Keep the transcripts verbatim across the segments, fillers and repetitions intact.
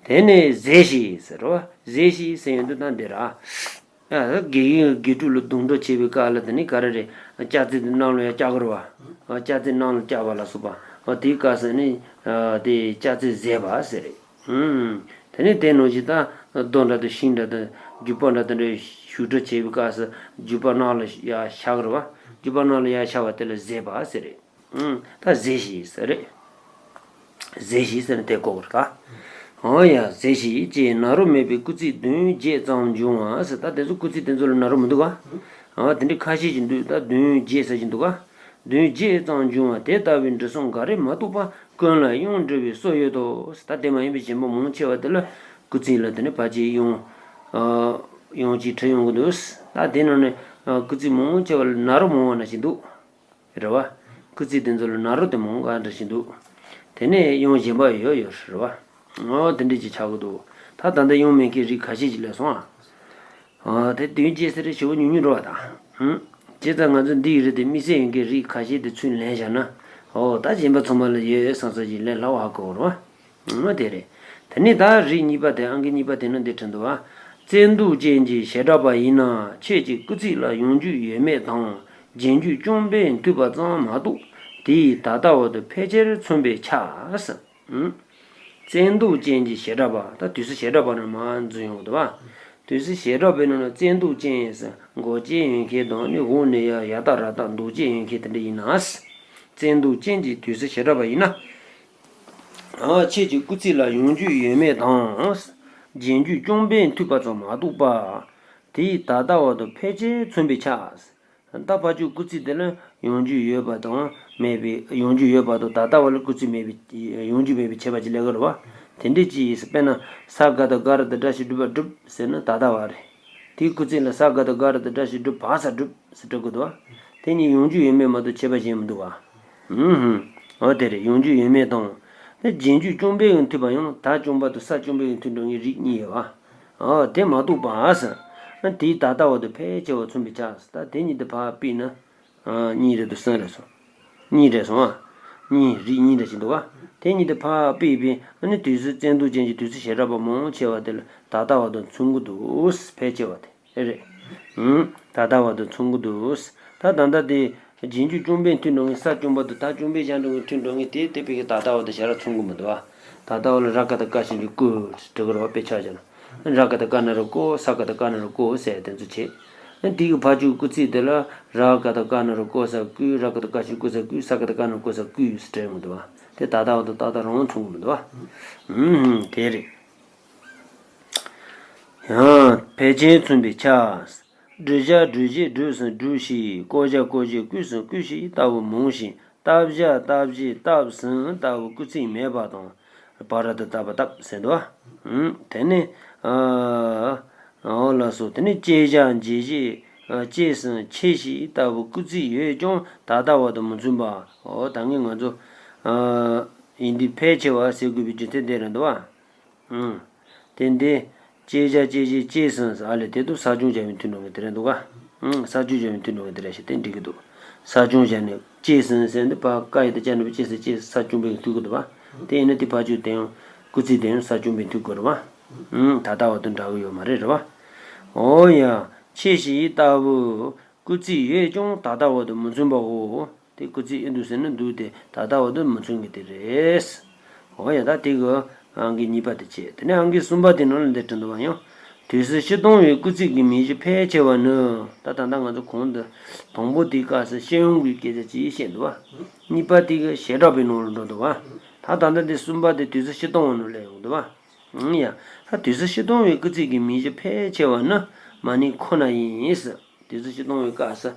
དེ་ནས་ཟས་ཤིག་ཟེར་རོ། ཟས་ཤིག་ཟེར་ཡོང་དུས་ད་འདི་ར། ཨ། དགེ་རྒན་དགེ་ཕྲུག་ལ་རྡུང་རྡེག་བྱེད་པའི་སྐབས་ལ་དེ་ནི་ག་རེ་རེད། ལྕགས་རྩེ་དེ་གནམ་ལ་ཡར་བཀྱག་གི་རེད་བ། ཨ། ལྕགས་རྩེ་གནམ་ལ་བཀྱག་པ་ལ་སོགས་པ། ཨ། དེའི་སྐབས་སུ་ནི། ཨ། དེ་ལྕགས་རྩེ་ཟད་པ་ཟེར་རེད། ཨུམ། དེ་ནས་དེ་ནང་བཞིན་ད་རྡོ་འདྲ་དང་ཤིང་འདྲ་དང་རྒྱུག་པ་འདྲ་དེ་འདྲའི་གཞུ་འགྲོས་བྱེད་པའི་སྐབས་སུ་རྒྱུག་པ་གནམ་ལ་ཡར་ཤར་གི་རེད་བ། རྒྱུག་པ་གནམ་ལ་ཡར་ཤར་བ་དེ་ལ་ཟད་པ་ཟེར་རེད། ཨུམ། ད་ཟས་ཤིག་ཟེར་རེད། ཟས་ཤིག་ཟེར་ནས་དེ་གོ་དགོས་རེད་ད། འོ་ཡ། ཟས་ཤིག་ཅེས་ན་རོ་མེད་པའི་སྐུལ་ཚིག་བདུན་བརྒྱད་ཙམ་འབྱུང་བ་ཟེར། ད་དེ་ཚོ་སྐུལ་ཚིག་དེ་ཚོ་ལ་ན་རོ་མི་འདུག་ག། ཨ། དེ་འདྲའི་ཁ་ཤས་ཤིག་འདུག། ད་བདུན་བརྒྱད་ཟེར་གྱི་འདུག་ག། བདུན་བརྒྱད་ཙམ་འབྱུང་བ་དེ་ལྟ་བུའི་འབྲི་སྲོལ་འགའ་རེ་མ་གཏོགས་པ་ཀུན་ལ་དབྱངས་འབྲི་བའི་སྲོལ་ཡོད་དོ། ད་དེ་མ་ཡིན་པའི་གཞན་པ་མང་ཆེ་བ་དེ་ལ་སྐུལ་ཚིག་ལ་དེ་ནི་ཕལ་ཆེར་དབྱངས། ཨ། དབྱངས་ཅིག་བྲི་ཡོང་གི་འདུག། ད་དེ་ནང་ནས། ཨ། སྐུལ་ཚིག་མང་ཆེ་བ་ལ་ན་རོ་མང་བ་འདྲ་ཞིག་འདུག། རེད་བ། སྐུལ་ཚིག་དེ་ཚོ་ལ་ན་རོ་དེ་མང་ག་འདྲ་ཞིག་འདུག། དེ་ནས་དབྱངས་གཞན་པ་ཡོད་ཡོད་རེད་བ། ཨོ། དེ་འདྲ་ཅིག་ཆགས་ཀྱི་འདུག། ད་ད་ལྟ་དབྱངས་མེད་མཁན་རིགས་ཁ་ཤས་ཅིག་སླེབས་སོང་ཨ། ཨ། དེ་བདུན་བརྒྱད་ཟེར་རེ་ཞེ་པོ་ཉུང་ཉུང་རེད་བ་ད། ཧུམ། བྱས་ཙང་ང་ཚོ་འདི་ཡི་རིགས་དེ་དམིགས་བསལ་ཡོད་མཁན་རིགས་ཁ་ཤས་དེ་ཚུར་ལེན་བཞག་ན། ཨོ། ད་གཞན་པ་ཚང་མ་ལ་ཡོད་བསམ་ས་ཅིག་ལེན་སླ་བ་ཧ་གོ་རེད་བ། ཨ། དེ་རེད། དེ་ནས་ད་རིགས་གཉིས་པ་དེ། ཨང་ཀི་གཉིས་པ་དེ་ནི་འདི་བྲིས་འདུག་བ། བཙན་དུག་ཅན་གྱི་བྱེ་བྲག་པ་ཡིན་ན། ཁྱེད་ཀྱི་སྐུལ་ཚིག་ལ་ཡོང་རྒྱུ་ཡོད་མེད་དང་། རྗེས་འཇུག་རྐྱང་པས་མཐུད་པ་ཙམ་མ་གཏོགས། དེའི་ད་ལྟ་བ་དང་ཕལ་ཆེར་མཚུངས་པས་ཁྱབ། ཨང་། བཙན་དུག་ཅན་གྱི་བྱེ་བྲག་པ། ད་དུས་སུ་བྱེ་བྲག་པ་ནི་མར་འཛུལ་ཡོང་གི་འདུག་བ། དུས་སུ་བྱེ་བྲག་པའི་ནང་ན་བཙན་དུག་ཅན་ཟེར། མགོ་ཅན་ཡོད་མཁན་དང་ནི་འོག་ནས་ཡར་ཡ་བཏགས་ར་བཏགས་དུག་ཅན་ཡོད་མཁན་དེ་འདྲ་ཡིན་ན། བཙན་དུག་ཅན་གྱི་དུས་སུ་བྱེ་བྲག་པ་ཡིན་ན། ཨ། ཁྱེད་ཀྱི་སྐུལ་ཚིག་ལ་ཡོང་རྒྱུ་ཡོད་མེད་དང་། རྗེས་འཇུག་རྐྱང་པས་མཐུད་པ་ཙམ་མ་གཏོགས་པ། དེའི་ད་ལྟ་བ་དང་ཕལ་ཆེར་མཚུངས་པས་ཁྱབ། ད་ཕར་ཕྱོགས་སྐུལ་ཚིག་དེ་ལ་ཡོང་རྒྱུ་ཡོད་པ་དང་མེད་པའི། ཡོང་རྒྱུ་ཡོད་པ་དང་ད་ལྟ་བ་ལ་སྐུལ་ཚིག་མེད་པའི། ཡོང་རྒྱུ་མེད་པའི་ཁྱད་པར་ཅིག་སླེབས་ཀྱི་རེད་བ། དེ་འདྲ་ཅིག་ཡིན་ཟེར། དཔེར་ན་ས་ག་དང་ག་ར་དང་སྒྲ་ཞིག་སྒྲུབ་པ་སྒྲུབ་ཟེར་ན་ད་ལྟ་བ་རེད། དེའི་སྐུལ་ཚིག་ལ་ས་ག་དང་ག་ར་དང་སྒྲ་ཞིག་སྒྲུབ། བ་ས་སྒྲུབ་ཟེར་འགྲོ་གི་འདུག་བ། དེ་གཉིས་ཡོང་རྒྱུ་ཡོད་མེད་མ་གཏོགས་ཁྱད་པར་གཞན་མི་འདུག་བ། ཨུ་ཧུམ། འོ་དེ་རེད། ཡོང་རྒྱུ་ཡོད་མེད་དང་། ད་རྗེས་འཇུག་རྐྱང་པས་མཐུད་པ། ཡང་ད་རྐྱང་པ་དང་ས་རྐྱང་པས་མཐུད་འགྲོ་མཁན་རིགས་གཉིས་ཡོད་བ། ཨོ། དེ་མ་གཏོགས་པ་ཟེར། དེའི་ད་ལྟ་བ་དང་ཕལ་ཆེ་བ་མཚུངས་པས་ཁྱབ་ཟེར། ད་དེ་གཉིས་དེ་ཕར་ཕུད་ན། ཨ། གཉིས་རེད་དང་གསུམ་རེད་སོང་། གཉིས་རེད་སོང་ཨ། གཉིས། རིགས་གཉིས་འདྲ་ཞིག་འདུག་བ། དེ་གཉིས་དེ་ཕར་ཕུད་པས་ཨ་ནི་དུས་སུ་བཙན་དུག་ཅན་གྱི་དུས་སུ་བྱེ་བྲག་པ་མང་ཆེ་བ་དེ་ལ་ད་ལྟ་བ་དང་མཚུངས་ཀྱི་འདུག། ཕལ་ཆེ་བ་དེ། ཨེ་རེད། ཨུང་། ད་ལྟ་བ་དང་མཚུངས་ཀྱི་འདུག། ད་ད་ལྟ་དེ་རྗེས་འཇུག་རྐྱང་པས་མཐུད་འགྲོ་མཁན་ས་རྐྱང་པ་དང་ད་རྐྱང་པས་བཞག་འགྲོ་མཁན་མཐུད་འགྲོ་མཁན་དེ་དེ་ཕ་གི་ད་ལྟ་བ་དང་ཞེ་དྲག་མཚུངས་ཀྱི་མི་འདུག་བ། ད་ལྟ་བ་ལ་ར་ག་བཏགས་རྐ་ཞབས་ཀྱུ་རྐུ་ཟེར་འབྲི་དགོས་རེད་བ། དཔེ་ཆ་བཞག་ན། ར་ག་བཏགས་རྐ་ན་རོ་རྐོ། ས་ག་བཏགས་སྐ་ན་རོ་སྐོ་ཟེར་དེ་ཚོ་བྱེད། དེ་གི་ཕར་ཕྱོགས་སྐུལ་ཚིག་དེ་ལ་ར་ག་བཏགས་རྐ་ན་རོ་རྐོ་ས་རྐུ། ར་ག་བཏགས་རྐ་ཞབས་ཀྱུ་རྐུ་ས་རྐུ། ས་ག་བཏགས་སྐ་ན་རོ་སྐོ་ས་རྐུས་ཟེར་འབྲི་མི་འདུག་བ། དེ་ད་ལྟ་བ་དང་ཏག་ཏག་རང་མཚུངས་ཀྱི་མི་འདུག་བ། ཨུང་། དེ་རེད། ཡང་ཕལ་ཆེར་མཚུངས་པས་ཁྱབ། བྲི་བྱ་བྲུ་བྱས་བྲུས་སམ་བྲུས་ཤིག། བརྐོ་བྱ་བརྐོས་བྱས་བརྐོས་སམ་བརྐོས་ཤིག་ལྟ་བུ་མང་ཞིང་། བཏབ་བྱ་བཏབས་བྱས་བཏབ་སམ་ལྟ་བུ་སྐུལ་ཚིག་མེད་པ་དང་། བ་ར་བཏགས་བཏབ་པ་བཏབ་ཟེར་འདུག་བ། ཨུང་། དེ་ནས། ཨ། འོ་ལགས་སོ། དེ་ནས་བཅད་བྱ་འབྱེད་བྱས། ཨ། བཅད་སམ་བཅད་ཤིག་ལྟ་བུ་སྐུལ་ཚིག་ཡོད་ཀྱང་ད་ལྟ་བ་དང་མི་མཚུངས་པ། འོ། ད་ངས་ང་ཚོ། ཨ། ཡིན་དུས་ཕལ་ཆེ་བ་ཟེར་དགོས་པའི་རྒྱུ་མཚན་དེ་རེད་འདུག་བ། ཨང་། དེ་འདི། བཅད་བྱ་བཅད་བྱས་བཅད་སམ་ཟེར། ཨ་ལས། དེ་དུ་ས་ཆུང་བྱ་བའི་མཐུན་འགྲོ་གི་དེ་རེད་འདུག་ག། ཨང་། ས་ཆུང་བྱ་བའི་མཐུན་འགྲོ་གི་དེ་རེད་ཤག། དེ་འགྲིག་གི་འདུག། ས་ཆུང་བྱ་ནས་བཅད་སམ་ཟེར་འདི་ཕར་ཀ་ཡ་དང་ཅ་ན་བ་བཅད་སམ་བཅད་སམ་ས་ཆུང་བའི་མཐུན་གི་འདུག་བ། དེ་ཡིན་ན་དེ་ཕར་ཕྱོགས་དེ་ཡང་སྐུལ་ཚིག་དེ་ཡང་ས་ཆུང་བའི་མཐུན་དགོས་རེད་བ། ཨང་། ད་ལྟ་བ་དང་འདྲ་གི་ཡོད་མ་རེད། རེད་བ། འོ་ཡ། བཅད་ཤིག་ལྟ་བུ། སྐུལ་ཚིག་ཡོད་ཀྱང་ད་ལྟ་བ་དང་མི་མཚུངས་པའོ། དེ་སྐུལ་ཚིག་ཨེ་འདུག་ཟེར་ན་འདུག། དེ་ད་ལྟ་བ་དང་མི་མཚུངས་ཀྱི་དེ་རེད། འོ་ཡ། ད་དེ་གི་ཨང་ཀི་གཉིས་པ་དེ་བྱས། དེ་ནས་ཨང་ཀི་གསུམ་པ་དེ་ནང་ལ་འདི་བྲིས་འདུག་བ། ཡང་དུས་སུ་སྤྱིར་བཏང་བའི་སྐུལ་ཚིག་གི་མིང་གཞི་ཕལ་ཆེ་བ་ནི། ད་ད་ལྟ་ང་ཚོ་གོང་དུ་དང་པོ་དེའི་སྐབས་སུ་སྤྱི་ཡོངས་ཀྱི་སྐད་ཆ་ཅིག་བཤད་འདུག་བ། གཉིས་པ་དེ་གི་བྱེ་བྲག་པའི་ནང་ལ་འགྲོ་འདུག་བ། ད་ད་ལྟ་འདི་གསུམ་པ་དེ་དུས་སུ་སྤྱིར་བཏང་བ་ནང་སླེབས་ཡོང་འདུག་བ། ཡང་ད་དུས་སུ་སྤྱིར་བཏང་བའི་སྐུལ་ཚིག་གི་མིང་གཞི་ཕལ་ཆེ་བ་ནི་མ་ནིང་ཁོ་ན་ཡིན་ཟེར། དུས་སུ་སྤྱིར་བཏང་བའི་སྐབས་སུ་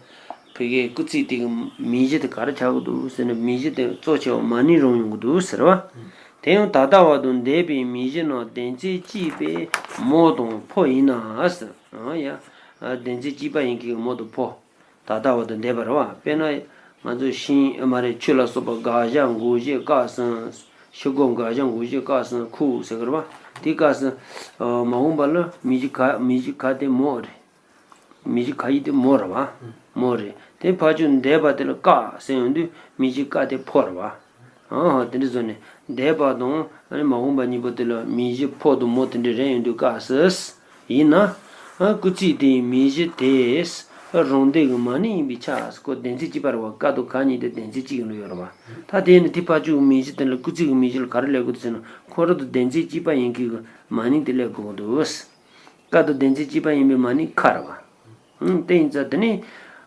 ཕ་གིའི་སྐུལ་ཚིག་དེ་གི་མིང་གཞི་དེ་ག་རེ་ཆགས་ཀྱི་འདུག་ཟེར་ན། མིང་གཞི་དེ་གཙོ་ཆེ་བ་མ་ནིང་རང་ཡོང་གི་འདུག་ཟེར་བ། དེ་ཡང་ད་ལྟ་བ་དང་འདས་པའི་མིང་གཞི་རྣམས་སྡེ་ཚན་གཅིག་པའི་མོ་དང་ཕོ་ཡིན་ན་ཟེར། ཡང་སྡེ་ཚན་གཅིག་པ་ཡིན་མཁན་གྱི་མོ་དང་ཕོ། ད་ལྟ་བ་དང་འདས་པ་རེད་བ། དཔེར་ན་ང་ཚོ་ཤིང་མ་རེད། ཆུ་ལ་སོགས་པ་དགག་བྱ་འགོག་བྱེད་སྐབས་སུ། ཤིན་ཏུ་དགག་བྱ་འགོག་བྱེད་སྐབས་སུ་ཁུ་ཟེར་གི་རེད་བ། དེའི་སྐབས་སུ་མ་འོངས་པ་ལ་མིང་གཞི་ག་མིང་གཞི་ག་དེ་མོ་རེད། མིང་གཞི་ག་ཡི་དེ་མོ་རེད་བ། མོ་རེད། དེ་ཕར་ཕྱོགས་འདས་པ་དེ་ལ་སྐབས་ཟེར་ཡོང་དུས་མིང་གཞི་སྐབས་དེ་ཕོ་རེད་བ། ཨ་དེ་འདྲ་བཟོས་ནས་འདས་པ་དང་ཨ་ནི་མ་འོངས་པ་གཉིས་པོ་དེ་ལ་མིང་གཞི་ཕོ་དང་མོ་དེ་འདྲ་རེད། ཡིན་དུས་སྐབས་སུ། ཡིན་ན། ཨ་སྐུལ་ཚིག་དེའི་མིང་གཞི་དེས་རང་སྡེ་གི་མ་ནིང་ཡིན་པའི་ཆ། ཁོ་སྡེ་ཚན་གཅིག་པ་རེད་བ། ཀ་དང་ག་གཉིས་དེ་སྡེ་ཚན་གཅིག་ལ་ཡོད་རེད་བ། ད་དེ་ནི་དེ་ཕར་ཕྱོགས་མིང་གཞི་དེ་ལ་སྐུལ་ཚིག་གི་མིང་གཞི་ལ་ག་རེ་སླེབས་དགོས་ཟེར་ན། ཁོ་རང་དང་སྡེ་ཚན་གཅིག་པ་ཡིན་མཁན་གྱི་མ་ནིང་དེ་སླེབས་དགོས་འདུག། ཀ་དང་སྡེ་ཚན་གཅིག་པ་ཡིན་པའི་མ་ནིང་ཁ་རེད་བ། ཨང་། དེ་ཡིན་ཙང་དེ་ནི་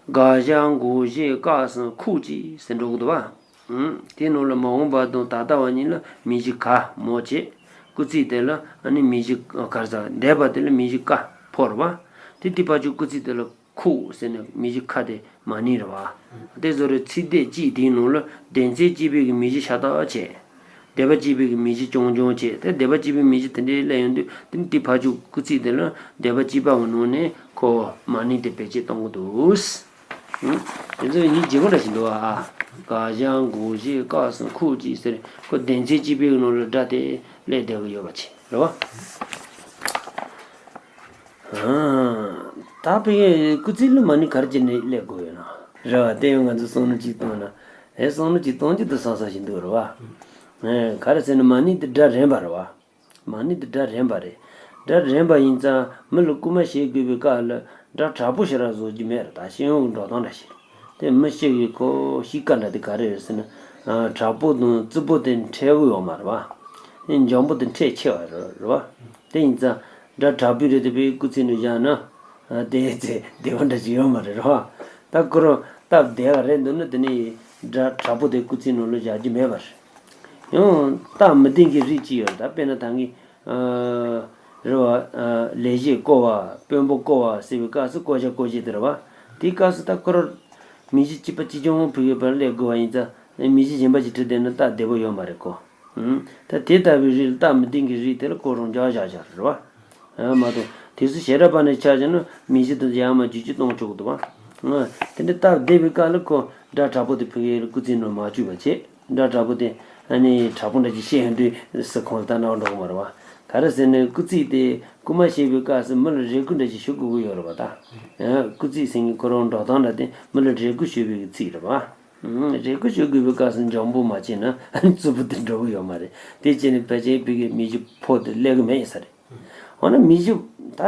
དགག་བྱ་འགོག་བྱེད་སྐབས་སུ་ཁོག་ཅིག་ཟེར་འགྲོ་གི་འདུག་བ། ཨང་། དེའི་ནང་ལ་མ་འོངས་པ་དང་ད་ལྟ་བ་གཉིས་ལ་མིང་གཞི་ག་མོ་བྱས། སྐུལ་ཚིག་དེ་ལ་ཨ་ནི་མིང་གཞི་ག་རེ་ཟ། འདས་པ་དེ་ལ་མིང་གཞི་ཀ་ཕོ་རེད་བ། དེ་དེ་ཕར་ཕྱོགས་སྐུལ་ཚིག་དེ་ལ་ཁོག་ཟེར་ནས་མིང་གཞི་ཁ་དེ་མ་ནིང་རེད་བ། དེ་བཟོ་རེད། ཚིག་སྡེ་གཅིག་དེའི་ནང་ལ་སྡེ་ཚན་གཅིག་པའི་གི་མིང་གཞི་ཤ་སྟག་བྱས། སྡེ་པ་གཅིག་པའི་གི་མིང་གཞི་རྐྱང་རྐྱང་བྱས། དེ་སྡེ་པ་གཅིག་པའི་མིང་གཞི་དེ་འདྲའི་སླེབས་ཡོང་དུས་དེ་ནི་དེ་ཕར་ཕྱོགས་སྐུལ་ཚིག་དེ་ལ་སྡེ་པ་གཅིག་པ་གི་ནང་ནས་ཁོ་མ་ནིང་དེ་བེད་སྤྱོད་གཏོང་གི་འདུག། ཨང་། དེ་ཚོ་ཡིན་གྱི་གོ་འདྲ་ཞིག་འདུག་ཨ། དགག་བྱ་འགོག་བྱེད་སྐབས་སུ་ཁོག་ཅིག་ཟེར། ཁོ་སྡེ་ཚན་གཅིག་པའི་གི་ནང་ལ་སྒྲ་དེ་སླེབས་བསྡད་གི་ཡོད་པ་བྱས་རེད་བ། ཨང་། ད་ཕ་གིའི་སྐུལ་ཚིག་ལ་མ་ནིང་ག་རེ་བྱས་ནས་སླེབས་དགོས་ཡོད་ན། རེད་བ། དེ་ཡང་ང་ཚོས་བསམ་བློ་གཅིག་བཏང་ན། ཨེ། བསམ་བློ་གཅིག་གཏོང་རྒྱུ་དེ་སོ་སོ་ཞིག་འདུག་རེད་བ། ཨེ། ག་རེ་ཟེར་ན་མ་ནིང་དེ་སྒྲ་རན་པ་རེད་བ། མ་ནིང་དེ་སྒྲ་རན་པ་རེད། སྒྲ་རན་པ་ཡིན་ཙང་མི་ལ་སྐུལ་མ་བྱེད་དགོས་པའི་སྐབས་ལ་སྒྲ་དྲག་པོ་ཞེ་དྲག་བཟོ་རྒྱུ་མེད་རེད། ད་སྤྱི་ཡོངས་ཀྱི་འགྲོ་སྟངས་འདྲ་ཞིག་རེད། དེ་མི་ཞིག་གི་ཁོ་གཤིས་ཀ་འདྲ་དེ་ག་རེ་རེད་ཟེར་ན། ཨ། དྲག་པོ་དང་རྩུབ་པོ་དེ་འཕྲད་གི་ཡོད་མ་རེད་བ། འཇམ་པོ་དེ་འཕྲད་ཆེ་བ་རེད་བ། དེ་ཡིན་ཙང་སྒྲ་དྲག་པོའི་རིགས་དེ་ཕ་གིའི་སྐུལ་ཚིག་ནང་བཞག་ན། ཨ། དེ་ཚེ་བདེ་བ་འདྲ་ཞིག་ཡོད་མ་རེད་རེད་བ། ད་ཁོ་རང་སྟབས་བདེ་བ་རེད་འདུག་ན་དེ་ནི་སྒྲ་དྲག་པོ་དེ་སྐུལ་ཚིག་ནང་ལ་བཞག་རྒྱུ་མེད་པ་རེད། ཡང་སྟབས་མི་བདེ་མཁན་རིགས་གཅིག་ཡོད་རེད། ད་དཔེར་ན་ད་གིན། ཨ། རེད་བ། ཨ། ལེགས་བཤད་བསྐོར་བ། དཔོན་པོ་བསྐོར་བ་ཟེར་བའི་སྐབས་སུ་བསྐོར་བྱ་བསྐོར་བྱེད་དེ་རེད་བ། དེའི་སྐབས་སུ་ད་ཁོ་རང་མིང་གཞི་གཅིག་པ་གཅིག་རྐྱང་ཕ་གིའི་བར་སླེབས་དགོས་པ་ཡིན་ཙང་མིང་གཞི་གཞན་པ་ཞིག་བྲིས་བསྡད་ན་སྟབས་བདེ་པོ་ཡོད་མ་རེད་ཁོ། ཨང་། ད་དེ་ལྟ་བུའི་རིགས་ལ་སྟབས་མི་བདེ་མཁན་རིགས་དེ་ལ་ཁོ་རང་འཇགས་བཞག་བཞག་རེད་བ། ཨ། མ་གཏོགས་དེ་ཚོ་བྱེ་བྲག་པ་ནས་ཆ་བཞག་ན་མིང་གཞི་དེ་ཚོ་ཡར་མར་བསྒྱུར་བཅོས་གཏོང་ཆོག་གི་འདུག་བ། ཨ། དེ་འདྲ་སྟབས་བདེ་བའི་སྐབས་ལ་ཁོ་སྒྲ་དྲག་པོ་དེ་ཕ་གིའི་སྐུལ་ཚིག་ནང་མ་བཅུག་པ་བྱས། སྒྲ་དྲག་པོ་དེ་ཨ་ནི་དྲག་པོ་འདྲ་ཅིག་བཤད་ཡོང་དུས་སུ་ཁོང་ལ་ད་རྣ་བ་འགྲོ་གི་མ་རེད་བ། ག་རེ་ཟེར་ན་སྐུལ་ཚིག་དེ་སྐུལ་མ་བྱེད་པའི་སྐབས་སུ་མི་ལ་རེ་སྐུལ་འདྲ་ཅིག་ཞུ་དགོས་ཀྱི་ཡོད་རེད་བ་ད། ཨ། སྐུལ་ཚིག་ཟེར་མཁན་ཁོ་རང་འགྲོ་སྟངས་འདྲ་དེ་མི་ལ་རེ་སྐུལ་ཞུ་བའི་ཚིག་རེད་བ། ཨང་། རེ་སྐུལ་ཞུ་དགོས་པའི་སྐབས་སུ་འཇམ་པོ་མ་བྱས་ན་རྩུབ་པོ་དེ་འགྲོ་གི་ཡོད་མ་རེད། དེ་བྱས་ནས་ཕལ་ཆེར་ཕ་གིའི་མིང་གཞི་ཕོ་དེ་སླེབས་གི་མེད་ཡིན་ས་རེད། འོ་ན་མིང་གཞི་ད་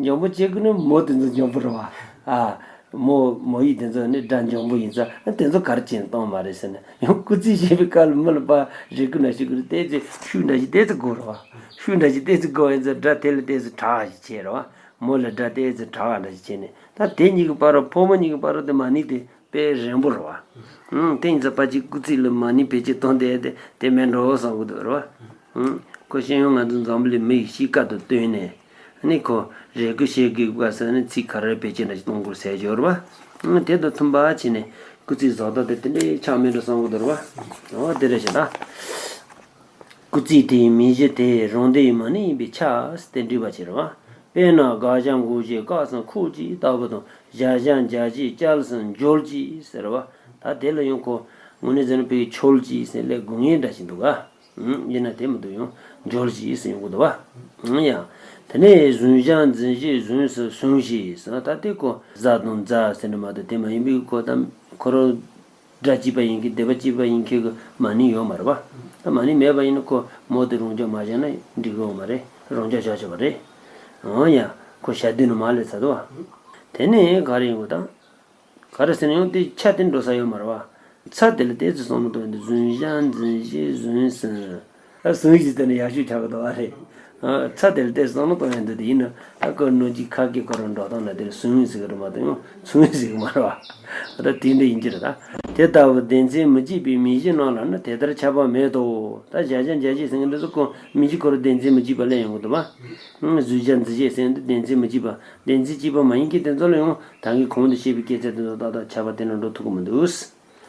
འཇམ་པོ་བྱེད་དགོས་ན་མོ་དེ་ཚོ་འཇམ་པོ་རེད་བ། ཨ། མོ་མོ་ཡིག་དེ་ཚོ་ནི་སྒྲ་འཇམ་པོ་ཡིན་ཙང་དེ་ཚོ་ག་རེ་བྱས་ནས་གཏོང་མ་རེད་ཟེར་ན། ཡང་སྐུལ་ཚིག་བྱེད་པའི་སྐབས་ལ་མི་ལ་ཕར་རེ་སྐུལ་འདྲ་ཞིག་དགོས་རེད། དེ་ཚེ་ཤུགས་འདྲ་ཞིག་དེ་ཚེ་དགོས་རེད་བ། ཤུགས་འདྲ་ཞིག་དེ་ཚེ་དགོས་ཡིན་ཙང་སྒྲ་དེ་ལ་དེ་ཚེ་དྲག་ཞིག་བྱས་རེད་བ། མོ་ལ་སྒྲ་དེ་ཚེ་དྲག་འདྲ་ཞིག་བྱས་ནས། ད་དེ་གཉིས་ཀྱི་བར་རུ་ཕོ་མོ་གཉིས་ཀྱི་བར་རུ་དེ་མ་ནིང་དེ་དཔེ་རན་པོ་རེད་བ། ཨང་། དེ་ཡིན་ཙང་ཕ་གིའི་སྐུལ་ཚིག་ལ་མ་ནིང་བེད་སྤྱོད་གཏོང་བསྡད་དེ་དེ་མེད་འགྲོ་བསམ་གྱི་འདུག་རེད་བ། ཨང་། ཁོ་སྤྱི་ཡོངས་ང་ཚོ་འཛམ་བུ་གླིང་མི་ཡི་གཤིས་ཀ་དང་བསྟུན་ནས་ནི་ཁོ་རེ་སྐུལ་བྱེད་དགོས་པ་ཟེར་ནས་ཚིག་ག་རེ་བེད་སྤྱོད་འདྲ་ཞིག་གཏོང་དགོས་ཟེར་གྱི་ཡོད་རེད་བ། ཨང་། དེ་དང་མཐུན་པ་བྱས་ནས་སྐུལ་ཚིག་བཟོ་སྟངས་དེ་དེ་འདྲའི་ཆགས་མེད་འགྲོ་བསམ་གྱི་འདུག་རེད་བ། འོ་དེ་རེད་ཤག་ད། སྐུལ་ཚིག་དེའི་མིང་གཞི་དེ་རང་སྡེ་ཡི་མ་ནིང་ཡིན་པའི་ཆ་དེ་འགྲིག་པ་བྱེད་རེད་བ། དཔེར་ན་དགག་བྱ་འགོག་བྱེད་སྐབས་སུ་ཁོག་ཅིག་ལྟ་བུ་དང་། གཞལ་བྱ་འཇལ་བྱེད་སྐབས་སུ་འཇོལ་ཅིག་ཟེར་བ། ད་དེ་ལ་ཡང་ཁོ་དངོས་གནས་ཟེར་ན་ཕ་གིའི་འཆོལ་ཅིག་ཟེར་སླེབས་དགོས་ངེས་འདྲ་ཞིག་འདུག་ག། ཨང་། ཡིན་ན་དེ་མི་འདུག་ཡང་འཇོལ་ཅིག་ཟེར་ཡོང་གི་འདུག་བ། ཨང་། ཡ། དེ་ནས་ཟུངས་བྱ་འཛིན་བྱེད་ཟུངས་སུ་ཟུངས་ཤིག་ཟེར་ན། ད་དེ་ཁོ་ཟ་དང་འཛའ་ཟེར་ན་མ་གཏོགས་དེ་མ་ཡིན་པའི་ཁོ་ད་ཁོ་རང་སྒྲ་གཅིག་པ་ཡིན་མཁན་སྡེ་པ་གཅིག་པ་ཡིན་མཁན་གྱི་མ་ནིང་ཡོད་མ་རེད་བ། ད་མ་ནིང་མེད་པ་ཡིན་ན་ཁོ་མོ་དེ་རང་འཇགས་མ་བཞག་ན་འགྲིག་གི་ཡོད་མ་རེད། རང་འཇགས་བཞག་ཆོག་པ་རེད། འོ་ཡ། ཁོ་བྱ་དུས་ནས་མ་སླེབས་ཚར་འདུག་བ། དེ་ནས་ག་རེ་ཡོང་གི་དང་། ག་རེ་ཟེར་ན་ཡང་དེ་ཆ་དེ་འགྲོ་ས་ཡོད་མ་རེད་བ། ཚ་དེ་ལ་ཏོག་ཙམ་བསམ་བློ་གཏོང་ཡོང་དུས་ཟུངས་བྱ་འཛིན་བྱེད་ཟུངས་སུ། ཨ། ཟུངས་ཤིག་ཟེར་ན་ཡག་ཤོས་ཆགས་ཀྱི་འདུག་བ་རེད། ཨ། ཚ་དེ་ལ་ཏོག་ཙམ་བསམ་བློ་གཏོང་ཡོང་དུས་དེ་ཡིན་ན་ད་ཁོ་ནོར་གྱི་ཁ་སྐད་ཁོ་རང་འགྲོ་སྟངས་ལ་དེ་ལ་ཟུངས་ཟེར་གི་རེད་མ་གཏོགས་ཡང་ཚུངས་ཟེར་གི་མ་རེད་བ། ད་དེ་འདྲ་ཡིན་གྱི་རེད་ད། དེ་ལྟ་བུ་སྡེ་ཚན་མི་གཅིག་པའི་མིང་གཞི་རྣམས་ལ་ནི་དེ་ལྟར་ཁྱབ་པ་མེད་དོ། ད་གཞལ་བྱ་འཇལ་བྱེད་ཟེར་མཁན་འདི་ཚོ་ཁོ་མིང་གཞི་ཁོ་རང་སྡེ་ཚན་མི་གཅིག་པ་སླེབས་ཡོང་གི་འདུག་བ། ཟུངས་བྱ་འཛིན་བྱེད་ཟེར་མཁན་འདི་སྡེ་ཚན་མི་གཅིག་པ། སྡེ་ཚན་གཅིག་པ་མ་ཡིན་མཁན་དེ་ཚོ་ལ་ཡང་ད་གིན་གོང་དུ་བཤད་པའི་སྐྱེད་ཚལ་དེ་ཚོ་ཏག་ཏག་ཁྱབ་པ་དེ་འདྲ་འགྲོ་ཐུབ་ཀྱི་མི་འདུག།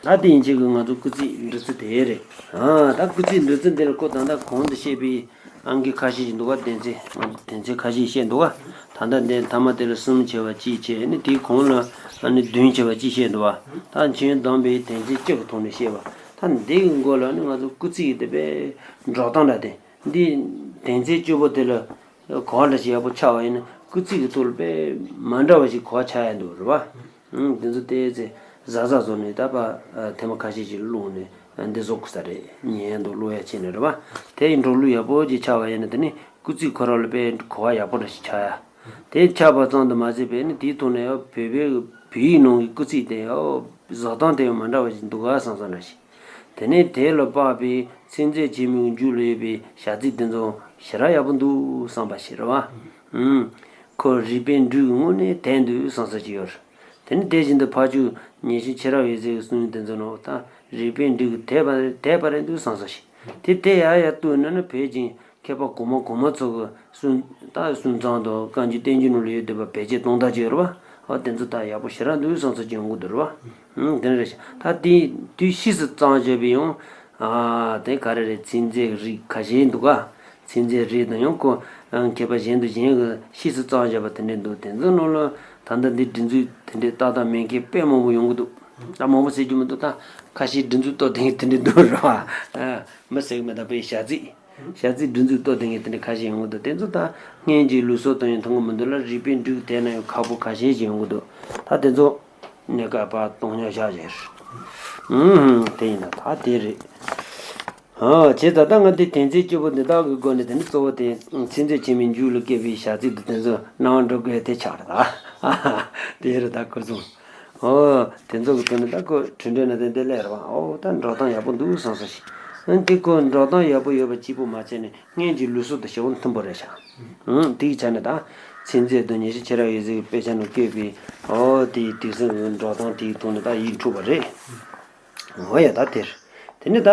ད་དེ་ཡིན་ཕྱིན་གྱི་ང་ཚོ་སྐུལ་ཚིག་འབྲི་ཚུལ་དེ་རེད། ཨ། ད་སྐུལ་ཚིག་འབྲི་ཚུལ་འདི་ལ་ཁོ་ད་ལྟ་གོང་དུ་བཤད་པའི་ཨང་ཀི་ཁ་ཤས་ཤིག་འདུག་ག། སྡེ་ཚན། སྡེ་ཚན་ཁ་ཤས་བཤད་འདུག་ག། ད་ལྟ་འདི་མཐའ་མ་དེ་ལ་གསུམ་བྱས་པ་གཅིག་བྱས། ཨ་ནི་དེའི་གོང་ལ་ཨ་ནི་བདུན་བྱས་པ་གཅིག་བཤད་འདུག་བ། ད་ཁྱོན་བསྡོམས་པའི་སྡེ་ཚན་བཅུ་གི་ཐོག་ནས་བཤད་པ། ད་འདི་གི་མགོ་ལ་ནི་ང་ཚོ་སྐུལ་ཚིག་གི་དེ་པའི་འགྲོ་སྟངས་འདྲ་དེ། འདི་སྡེ་ཚན་བཅུ་པོ་དེ་ལ་གོ་བ་འདྲ་ཞིག་ཡག་པོ་ཆགས་པ་ཡིན་ན་སྐུལ་ཚིག་གི་ཐོག་ལ་དཔེ་མ་འདྲ་བ་ཞིག་གོ་བ་ཆགས་ཡ་འདུག་རེད་བ། ཨང་། དེ་ཚོ་ཏོག་ཙམ་གཟབ་གཟབ་བཟོ་ནས་ད་ཕར་ཐེངས་མ་ཁ་ཤས་ཤིག་བླངས་ནས་ འདི་བཟོ་དགོས་ས་རེད། ཉན་འདུག་ཀློག་ཡ་བྱས་ནས་རེད་པ། དེ་ཡི་འགྲོ་ལུགས་ཡག་པོ་ཅིག་ཆགས་པ་ཡིན་ན་དེ་ནི་སྐུལ་ཚིག་ཁོ་རང་ལ་དཔེ་གོ་བ་ཡག་པོ་འདྲ་ཞིག་ཆགས་ཡ། དེ་ཆགས་པ་ཙམ་དུ་མ་ཟད་པས་ནི་དེའི་ཐོག་ནས་ཡང་བོད་པའི་བོད་ཡིག་ནང་གི་སྐུལ་ཚིག་དེ་ཡང་བཟོ་སྟངས་དེ་ཡང་མ་འདྲ་བ་ཞིག་འདུག་ག་བསམ་བསམ་འདྲ་ཞིག་དེ་ནས་དེ་ལ་དཔག་པའི་ཚིག་མཛོད་ཆེན་མོའི་མཇུག་ལ་ཡོད་པའི་བྱ་ཚིག་དེ་ཚོ་ཞེ་དྲག་ཡག་པོ་འདུག་བསམ་པ་ཞིག་རེད་པ། ཨུམ། ཁོ་རིག་པའི་འབྲུ་གི་དངོས་གནས་དད་འདུག་བསམ་ས་ཅིག་ཡོད་རེད། དེ་ནས་དེ་བཞིན་དུ་ཕ་ཆོས་ཉི་ཤུ་ཕྱི་རབས་འོད་ཟེར་གྱི་གསུང་དེ་ཚོ་ནང་ད་རིག་པའི་འབྲུ་གི་དད་པ་དད་པ་རེད་འདུག་བསམ་ས་ཞིག་དེ་དེ་ཡག་ཡག་བཏུས་ན་ནི་བོད་ཀྱི་མཁས་པ་གོང་མ་གོང་མ་ཚོ་གི་གསུང་ད་གསུང་རྩོམ་དང་བཀའ་འགྱུར་བསྟན་འགྱུར་ནང་ལ་ཡོད་བསྡད་པ་བེད་སྤྱོད་གཏོང་སྟངས་ཅིག་ཡོད་རེད་པ། ཨ་དེ་ཚོ་ད་ཡག་པོ་ཞེ་དྲག་འདུག་བསམ་ས་ཅིག་ཡོང་གི་འདུག་རེད་པ། ཨང་དེ་འདྲ་རེད་ཤག་ད་དེ་དུས་ཕྱིས་སུ་བརྩམས་བྱས་པའི་ཡང་ཨ་དེ་ག་རེ་རེད། ཚིག་མཛོད་རིགས་ཁ་ཤས་འདུག་ག་ཚིག་མཛོད་རིགས་དང་ཡང་ཁོ་ཨ་མཁས་པ་གཞན་དུ་གཞན་གྱིས་ཕྱིས་སུ་བརྩམས་བྱས་པ་དེ་འདྲས་འདུག་དེ་ཚོའི་ནང་ལ་ད་ལྟ་འདི་སྒྲིག་འཛུགས་དེ་འདྲས་ཏག་ཏག་མེད་མཁན་དཔེ་མང་པོ་ཡོང་གི་འདུག་ད་མང་པོ་ཟེར་རྒྱུ་མི་འདུག་ད་ཁ་ཤས་སྒྲིག་འཛུགས་གཏོར་བསྡད་མཁན་དེ་འདྲས་འདུག་རེད་པ། ཨ་མི་ཟེར་གི་མེད། ད་དཔེ་བྱ་ཚིག་བྱ་ཚིག་སྒྲིག་འཛུགས་གཏོར་བསྡད་མཁན་དེ་འདྲས་ཁ་ཤས་ཡོང་གི་འདུག་དེ་ཚོ་ད་སྔོན་གྱི་ལུགས་སྲོལ་དང་ཡང་མཐུན་གི་མི་འདུག་ལ། རིག་པའི་འབྲུ་དེ་ན་ཡང་ཁག་པོ་ཁ་ཤས་ཤིག་ཡོང་གི་འདུག་ད་དེ་ཚོ་གནས་སྐབས་པ་གཏོང་ཉག་བཞག་བཞག་རེད། ཨུམ་དེ་ཡིན་ན་ད་དེ་རེད། ཨ་བྱས་ཙང་ད་ང་དེ་དོན་ཚན་བཅུ་པོ་འདི་དག་གི་སྒོ་ནས་དེ་ནི་གཙོ་བོ་དེ་ཚིག་མཛོད་ཆེན་མོའི་མཇུག་ལ་བཀོད་པའི་བྱ་ཚིག་དེ་དེ་ཚོ་སྣང་བ་འགྲོ་དགོས་དེ་ཆགས་རེད་ད། དེ་རེད་ད་ཁོ་ཚོ། ཨོ། དེ་ཚོ་གི་དོན་ནི་ད་ཁོ་གྲུབ་འབྲས་ན་དེ་འདི་ལས་རེད་བ། ཨོ་ད་འགྲོ་སྟངས་ཡག་པོ་འདུག་བསམ་ས་ཞིག་ཨ་དེ་ཁོ་འགྲོ་སྟངས་ཡག་པོ་ཡོད་པ་གཅིག་པུ་མ་བྱས་ནས་སྔོན་གྱི་ལུགས་སྲོལ་དང་ཞེ་པོ་མཐུན་པོ་རེད་ཤག་ཨང་དེའི་ཆ་ནས་ད་ཚིག་མཛོད་དང་ཉི་ཤུ་ཕྱི་རབས་འོད་ཟེར་གྱི་དཔེ་ཆ་ནང་བཀོད་པའི་ཨོ་དེའི་དུས་ཟིང་གི་འགྲོ་སྟངས་དེའི་ཐོག་ནས་ད་ཡིད་འཕྲོག་པ་རེད། འོ་ཡ་ད་དེར། དེ་ནས་ད་